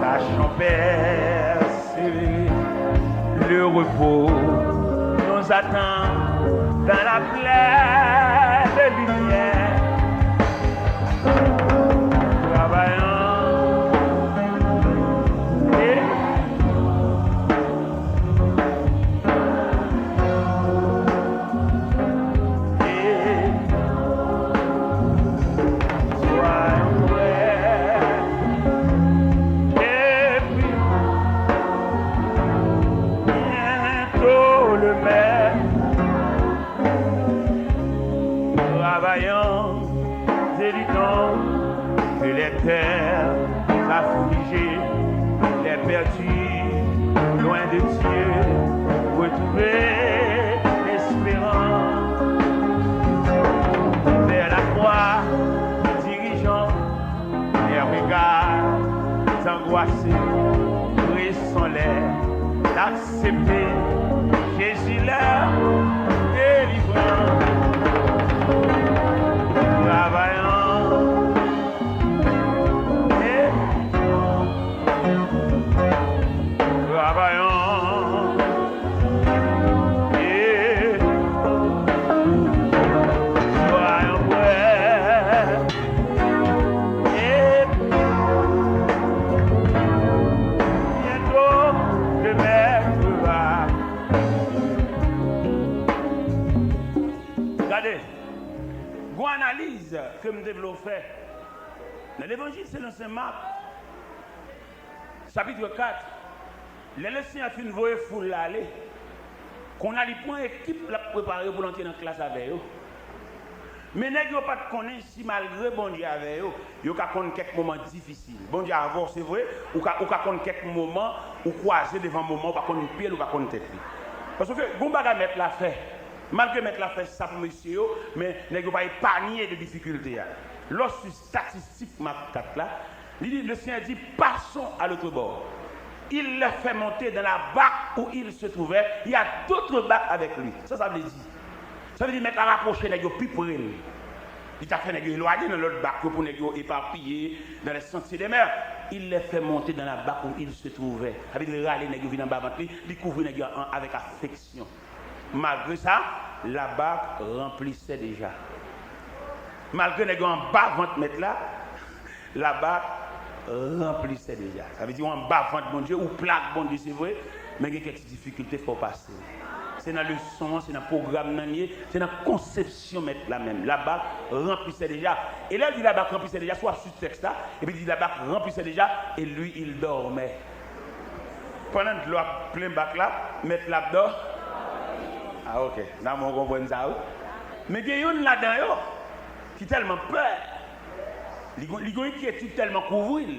sachons persévérer. Le repos nous attend dans la pleine lumière. Travaillons et Travaillons et luttons, que les cœurs affligés, les perdus, loin de Dieu, retrouver l'espérance. Vers la croix, dirigeons les regards angoissés. Son lè d'aksepte Jezi lè delivrans. Travayan, e travayan, e travayan, frè. E byento le mèt va. Gade, gon analiz ke m te vle w fè nan Levanjil selon Sen Mak, chapit kat, lè Lesenyè fin voye foul la ale, kounye a li pran ekip l ap prepare pou l antre nan klas avè yo. Men nèg yo pa t konnen si malgre Bondye avè yo, yo ka konn kèk moman difisil. Bondye avè w, se vre, ou ka, ou ka konn kèk moman, ou kwaze devan moman, ou pa konn pye l, ou pa konn tèt li. Paske gon bagay mèt la fè. Malgre mèt la fè sa pou mesye yo, men nèg yo pa epanye de difikilte a. Lè w swiv statistik Mak kat la, li di, le Senyè di, passons à l'autre bord. Il les fait monter dans la barque où ils se trouvaient. Il y a d'autres barques avec lui. Sa sa vle di? Sa vle di mèt la rapwoche nèg yo pi pre l. Li ta fè nèg yo elwaye nan lòt bak yo pou nèg yo epapiye dans les sentiers des mers. Il les fait monter dans la barque où ils se trouvaient. Sa vle di l rale nèg yo vin anba vant li, li kouvri nèg yo an, avèk afeksyon. Malgre sa, la barque remplissait déjà. Malgre nèg yo anba vant mèt la, la barque remplissait déjà. Sa vle di w anba vant Bondye, ou pla ak Bondye, se vre, men gen kèk ti difikilte fò w pase. Se nan leson an, se nan pwogram nan l ye, se nan konsepsyon mèt la menm. La barque remplissait déjà. E lè l di la barque remplissait déjà, si w ap swiv tèks la, epi l di la barque remplissait déjà, et lui, il dormait. Pandan dlo ap plen bak la, mèt la ap dò. Ah, ok. Nan mwen konprann sa, wi. Men gen youn ladan yo ki tèlman pè, li gon, li gon enkyetid tèlman kouvri l,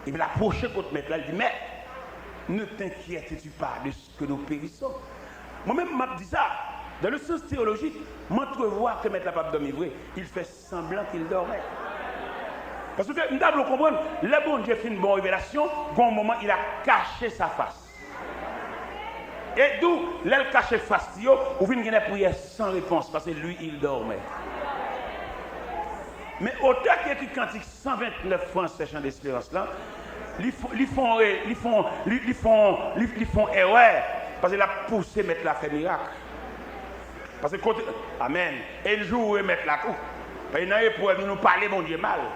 epi l apwoche kot mèt la, li di, Maître, ne t'inquiètes-tu pas de ce que nous périssons? Mwen menm, m ap di sa, dans le sens théologique, m antrevwa ke mèt la p ap dòmi vre. Il fait semblant qu'il dormait. Paske m ta vle w konprann, lè Bondye fin ba w revelasyon, gon moman, il a caché sa face. E d'où, lè l kache fas li yo, ou vin gen des prières sans réponse, paske lui, il dormait. Men otè ki ekri kantik san vennèf fransè Chan Desperans lan, li fon, li fon, li fon, li, li fon, li, li fon erè, paske l ap pouse mèt la fè mirak. Paske kote, amèn, e l joure mèt la tou. Paske nan eprèv nou, nou pale Bondye mal.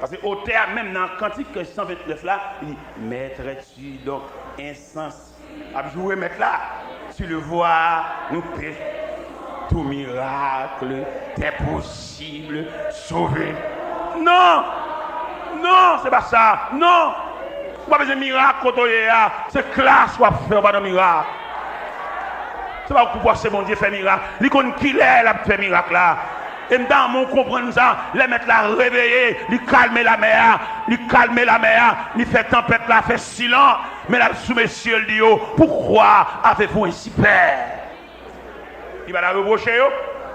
Paske otè a menm nan kantik san vennèf la, li di, Maître, es-tu donc insensé? Ap joure mèt la. Tu le vois, nous pé-, tout miracle t'est possible, sauver. Non! Non, se pa sa. Non! Ou pa bezwen mirak kote w ye a. Se klas w ap fè, ou pa nan mirak. Se pa pou pase Bondye fè mirak. Li konn kilè l ap fè mirak la. E m ta renmen w konprann sa. Lè mèt la reveye, li kalme lamè a. Li kalme lamè a. Li fè tanpèt la fè silans. Men l ap sou mesye l di yo, Pourquoi avez-vous ainsi peur? Li pa ta repwoche yo.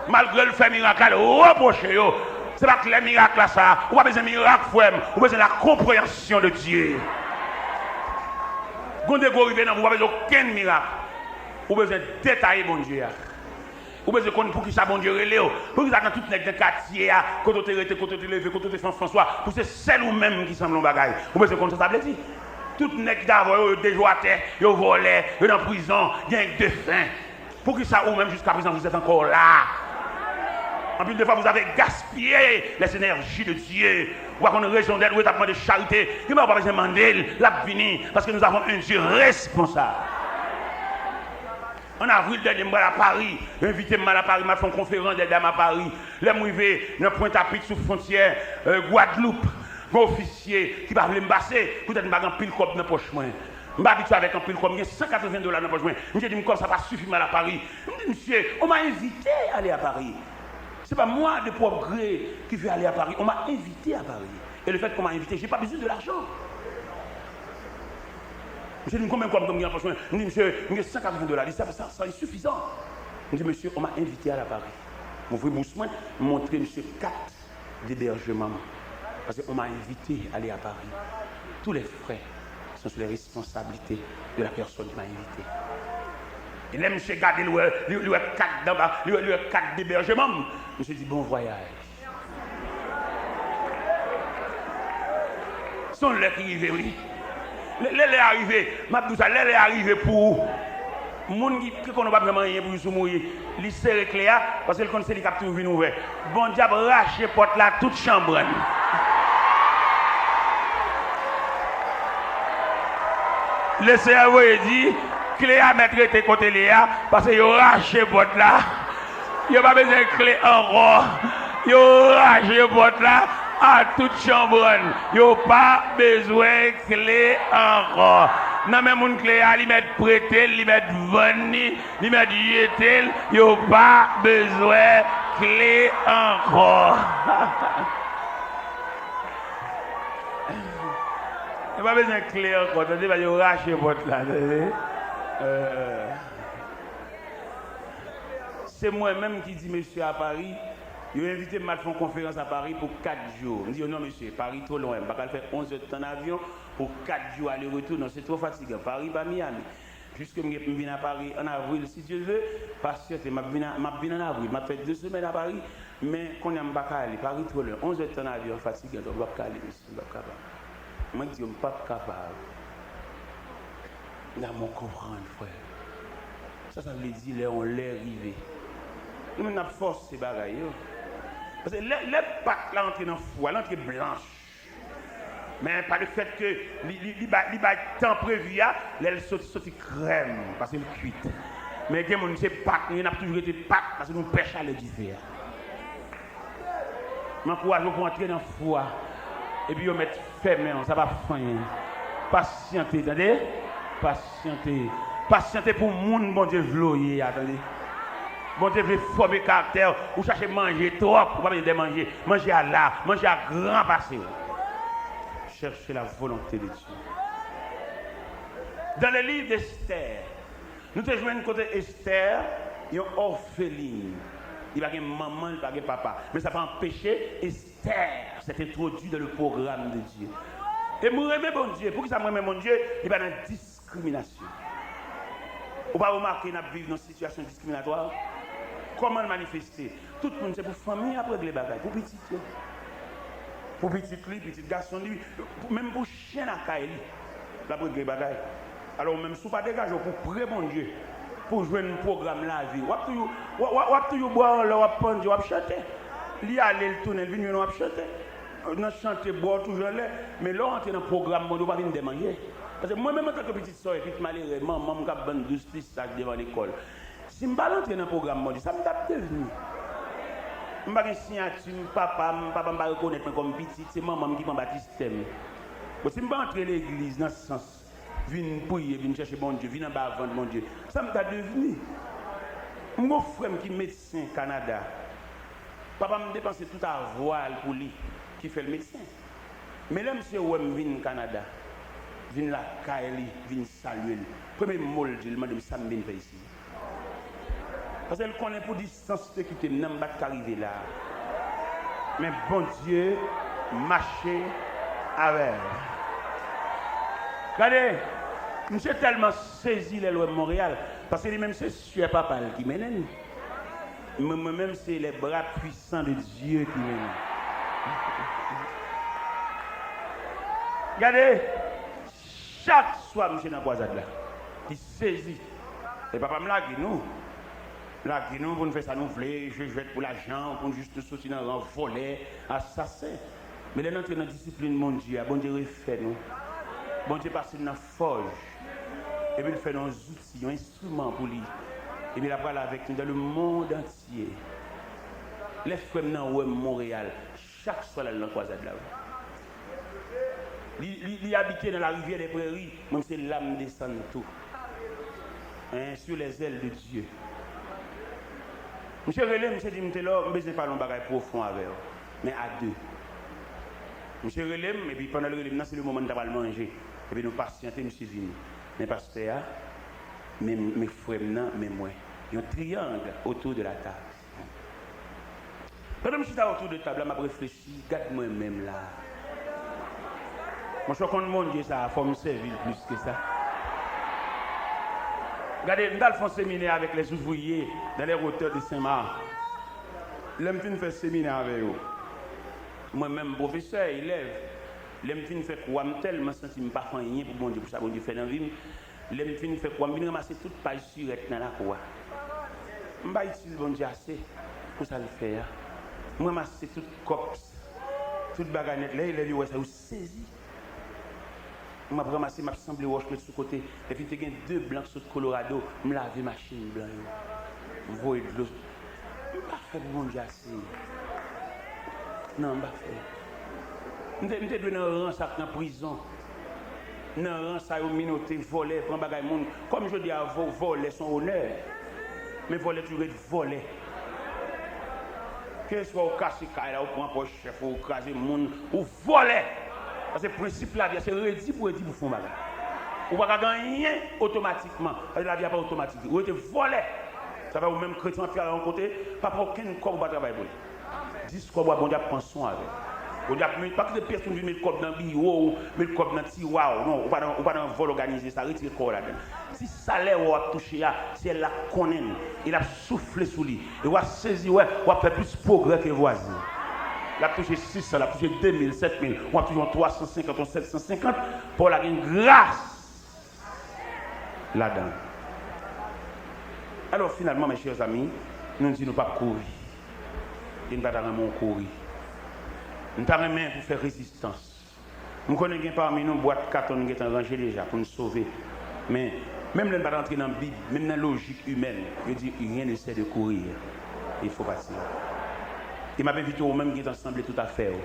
Malgre l fè mirak la, l repwoche yo. Se pa klè mirak la sa. Ou pa bezwen mirak, frè m. Ou bezwen la compréhension de Dieu. Gon degre w rive nan, ou pa bezwen okenn mirak. Ou bezwen detaye Bondye a. Ou bezwen konn poukisa Bondye rele w. Poukisa nan tout nèg nan katye a, kote w te rete, kote w te leve, kote w te fè anfans ou a, pou se sèl ou menm ki sanble yon bagay. Ou bezwen konn sa sa vle di. Tout nèg ki t avè w yo, yo dejo atè, yo vòlè, yo nan prizon, gen defen. Poukisa ou menm, jusqu'à présent, vous êtes encore là? Anpil de fwa, vous avez gaspillé les énergies de Dieu. Ou pa konn rezon dèt, ou t ap mande charite. Gen bagay ou pa bezwen mande l, l ap vini, paske nous avons un Dieu responsable. An avril dènye, m pral a Pari. Yo envite m al a Pari, m al fè yon konferans dè dam a Pari. Lè m rive nan Pwentapit, sou fwontyè, euh, Gwadloup, gen ofisye ki pa vle m pase, poutèt m pa gen anpil kòb nan pòch mwen. M pa abitye avèk anpil kòb, m gen san katreven dola nan pòch mwen. Misye di m, Kòb sa pa sifi m al a Pari. M di misye, On m'a invité à aller à Paris. C'est pas moi de propre gré qui veux aller à Paris. On m'a invité à Paris. Et le fait qu'on m'a invité, j'ai pas besoin de l'argent. Misye di m, Konbyen kòb m gen nan pòch mwen? M di misye, M gen san katreven dola. Li di, Sa, sa, sa insifizan. M di, Mesye, on m'a invité à aller à Paris. M ouvri bous mwen, m montre misye kat debèjman m. Paske on m'a invité à aller à Paris. Tous les frais Ce sont les responsabilités de la personne qui m'a invité. E lè misye gade, li wè, li, li wè kat dan ba, li wè, li wè kat debèjman m, misye di, bon vwayaj. Se yon lè ki rive, wi. Lè, lè, lè a rive, m ap di w sa, lè, lè a rive pou ou. Moun ki, ki konnen w p ap janm anyen pou jis ou mouri, li sere kle a, paske l konn se li k ap toujou vin ouvè. Bondye ap rache pòt la tout chanbrann. Lesenyè voye di, kle a mèt rete kote li ye a, paske yo rache pòt la. Yo pa bezwen kle ankò. Yo rache pòt la a tout chanbrann. Yo pa bezwen kle ankò. Nan men moun kle a, li mèt prete l, li mèt vann li, li mèt jete l. Yo pa bezwen kle ankò. Yo pa bezwen kle ankò, tande, paske yo rache pòt la, tande. Euh, Se mwen menm ki di mesye a Pari, yo envite m al fè yon konferans a Pari pou kat jou. M di yo, non mesye, Pari twò lwen, m pa ka al fè onz è tan nan avyon pou kat jou ale retou, non, se twò fatigan. Pari pa Miami. Piske m gen, m vin a Pari an avril, si Dye ve, pasyante, m ap vin a, m ap vin an avril, m ap fè de semèn a Pari, men kounye a m pa ka ale, Pari twò lwen, onz è tan nan avyon fatigan, donk m p ap ka ale, mesye, m p ap kapab. Mwen di yo, m p ap kapab. Nan mwen konprann, frè. Sa, sa vle di lè yon lè rive. Nou menm n ap fòse bagay yo. Paske lè, lè pat la antre nan fou a, l antre blanch. Men pa le fèt ke li, li, li bay, li bay tan previ a, lè l soti, soti krèm, paske l kuit. Men gen moun, se pat nou ye, n ap toujou rete pat, paske nou pè chalè dife a. M ankouraje w pou w antre nan fou a. Epi yo mèt fèmen w, sa p ap fè anyen. Pasyante, tande? Pasyante. Pasyante pou moun Bondye vle w ye a, tande? Bondye vle fòme karaktè w. Ou chache manje twòp, ou pa bezwen de manje. Manje a la, manje a gran pase w. Cherchez la volonté de Dieu. Dans le livre d'Esther, nou te jwenn kote Estè, yon òfelin. Li pa gen manman, li pa gen papa. Men sa pa anpeche Estè s'est introduit dans le programme de Dieu. E m renmen Bondye. Poukisa m renmen Bondye? Li pa nan diskriminasyon. Ou pa remake n ap viv nan sitiyasyon diskriminatwa? Kòman l manifeste? Tout moun se pou fanmi ap regle bagay, pou pitit yo. Pou pitit li, pitit gason li, menm pou chen lakay li, l ap regle bagay. Alò, ou menm, si w pa degaje w pou pre Bondye, pou w jwenn pwogram lavi, w ap toujou, w, w, w ap toujou bò anlè, w ap pandye, w ap chante. Li ale, l tounen, l vin jwenn w ap chante. Nan chante, bò w toujou anlè. Men lè w antre nan pwogram Bondye, w pa vin dè manje. Paske mwen menm, antanke pitit sòy, pitit malere, manman m k ap vann douz pistach devan lekòl. Si m pa t antre nan pwogram Bondye, sa m t ap devni? M pa gen siyati, m papa m, papa m pa rekonèt mwen kòm pitit, se manman m ki pran batistè m. Bon, si m pa antre legliz nan sans vin priye, vin chèche Bondye, vin anba vant Bondye, sa m ta devni? M gon frè m ki medsen Kanada. Papa m depanse tout avwa l pou li, ki fè l medsen. Men lè misye wè m vin Kanada, vin lakay li, vin salye l, premye mo l di, l mande m sa m vin fè isi. Paske l konnen pou distans li te kite m nan, m pa t ka rive la. Men Bondye mache avè l. Gade, misye tèlman sezi lè l wè m Monreyal, paske li menm se sè papa l ki mennen l. Mwen, mwen menm, se les bras puissants de Dieu ki mennen. Gade, chak swa misye nan kwazad la, li sezi. E papa m lage nou. Lage nou pou n fè sa nou vle, jwe jwèt pou lajan, pou n jis nou soti nan ran vòlè, asasen. Men lè n antre nan disiplin Bondye a, Bondye refè nou. Bondye pase n nan fòj. Epi l fè nou yon zouti, yon enstriman pou li. Epi l ap prale avèk nou dans le monde entier. Lè frè m nan wè m Monreyal, chak swa l al nan kwazad la, wi. Li, li, li abite nan la rivière des Prairies, mwen se la m desann tou. Hein, sur les ailes de Dieu. Misye rele m, misye di m, Telor, m bezwen pale yon bagay pwofon avè w. Men a de. Misye rele m, epi pandan l rele m nan, se le moman n ta pral manje. Epi nou pasyante, misye vini. Men pastè a, men, men frè m nan, men mwen. Yon triyang otou de la tab. Pandan m chita otou de tab la, m ap reflechi, gad mwen menm la. Monchè, w konn Bondye sa a, fò m sèvi l plis ke sa. Gade, m t al fè yon seminè avèk les ouvriers dans les hauteurs de Saint-Marc. Lè m fin fè seminè avè yo, mwen menm, pwofesè, elèv, lè m fin fè kou a, m tèlman santi m pa fè anyen pou Bondye, pou sa Bondye fè nan vi m. Lè m fin fè kou a, m vin ranmase tout paj sirèt nan lakou a. M pa itil Bondye ase pou sa l fè a. M ranmase tout kòb, tout bagay nèt. Lè elèv yo wè sa, yo sezi. M ap ranmase, m ap sanble wòch met sou kote. Epi te gen de blan k sot Colorado, m lave machin blan yo. M voye dlo. M pa fè pou Bondye ase. Non, m pa fè. M te, m te dwe nan rans ak nan prizon. Nan rans sa yo minote, vòlè, pran bagay moun. Kòm jodi a, vò-, vòlè se yon onè. Men vòlè toujou ret vòlè. Keswa ou kase kay la, ou pran pòch chèf ou, ou kraze moun, ou vòlè. Paske prensip lavi a, se redi pou redi pou fè yon bagay. Ou pa ka gen anyen otomatikman. Paske lavi a pa otomatik. Ou rete vòlè. Sa fè ou menm kretyen w ap travay yon kote, pa pran okenn kòb ou pa travay pou li. Dis kòb ou a, Bondye ap pran swen avè l. Bondye ap met, pa kite pyès moun vin met kòb nan biwo w, met kòb nan tiwa w. Non, ou pa nan, ou pa nan vòl òganize sa, retire kò w ladan l. Ti salè w ap touche a, syèl la konnen l. E l ap soufle sou li. E w a sezi wè, w ap fè plis pwogrè ke vwazen. L ap touche sis san, l ap touche de mil, sèt mil, w ap touche yon twa san senkant, yon sèt san senkant, paw la gen gras ladan l. Alò, finalman, mes chers amis, nou di nou p ap kouri. E n pa ta renmen w kouri. N ta renmen pou fè rezistans. M konnen gen pami nou bwat katon n gentan ranje deja pou n sove. Men, menm lè n pa t antre nan Bib, menm nan lojik imèn, yo di, rien ne sert de courir, il faut partir. E m ap envite w, ou menm ki gentan sanble tout afè w,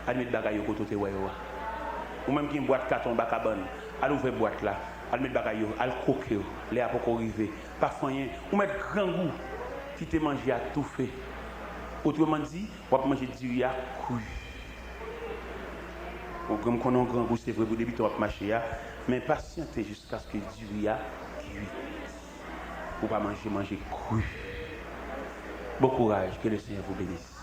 al met bagay yo kote w te wè yo a. Ou menm ki gen bwat katon anba kabann, al ouvè bwat la, al met bagay yo, al kwoke yo, lè a poko rive. Pa fè anyen, ou mèt grangou, kite manje a toufe. Otreman di, w ap manje diri a kri. Bon, m konnen w grangou, se vre, pou depi tan w ap mache a, men pasyante jiskaske diri a kuit. Ou pa manje, manje kri. Bon courage, que le Seigneur vous bénisse.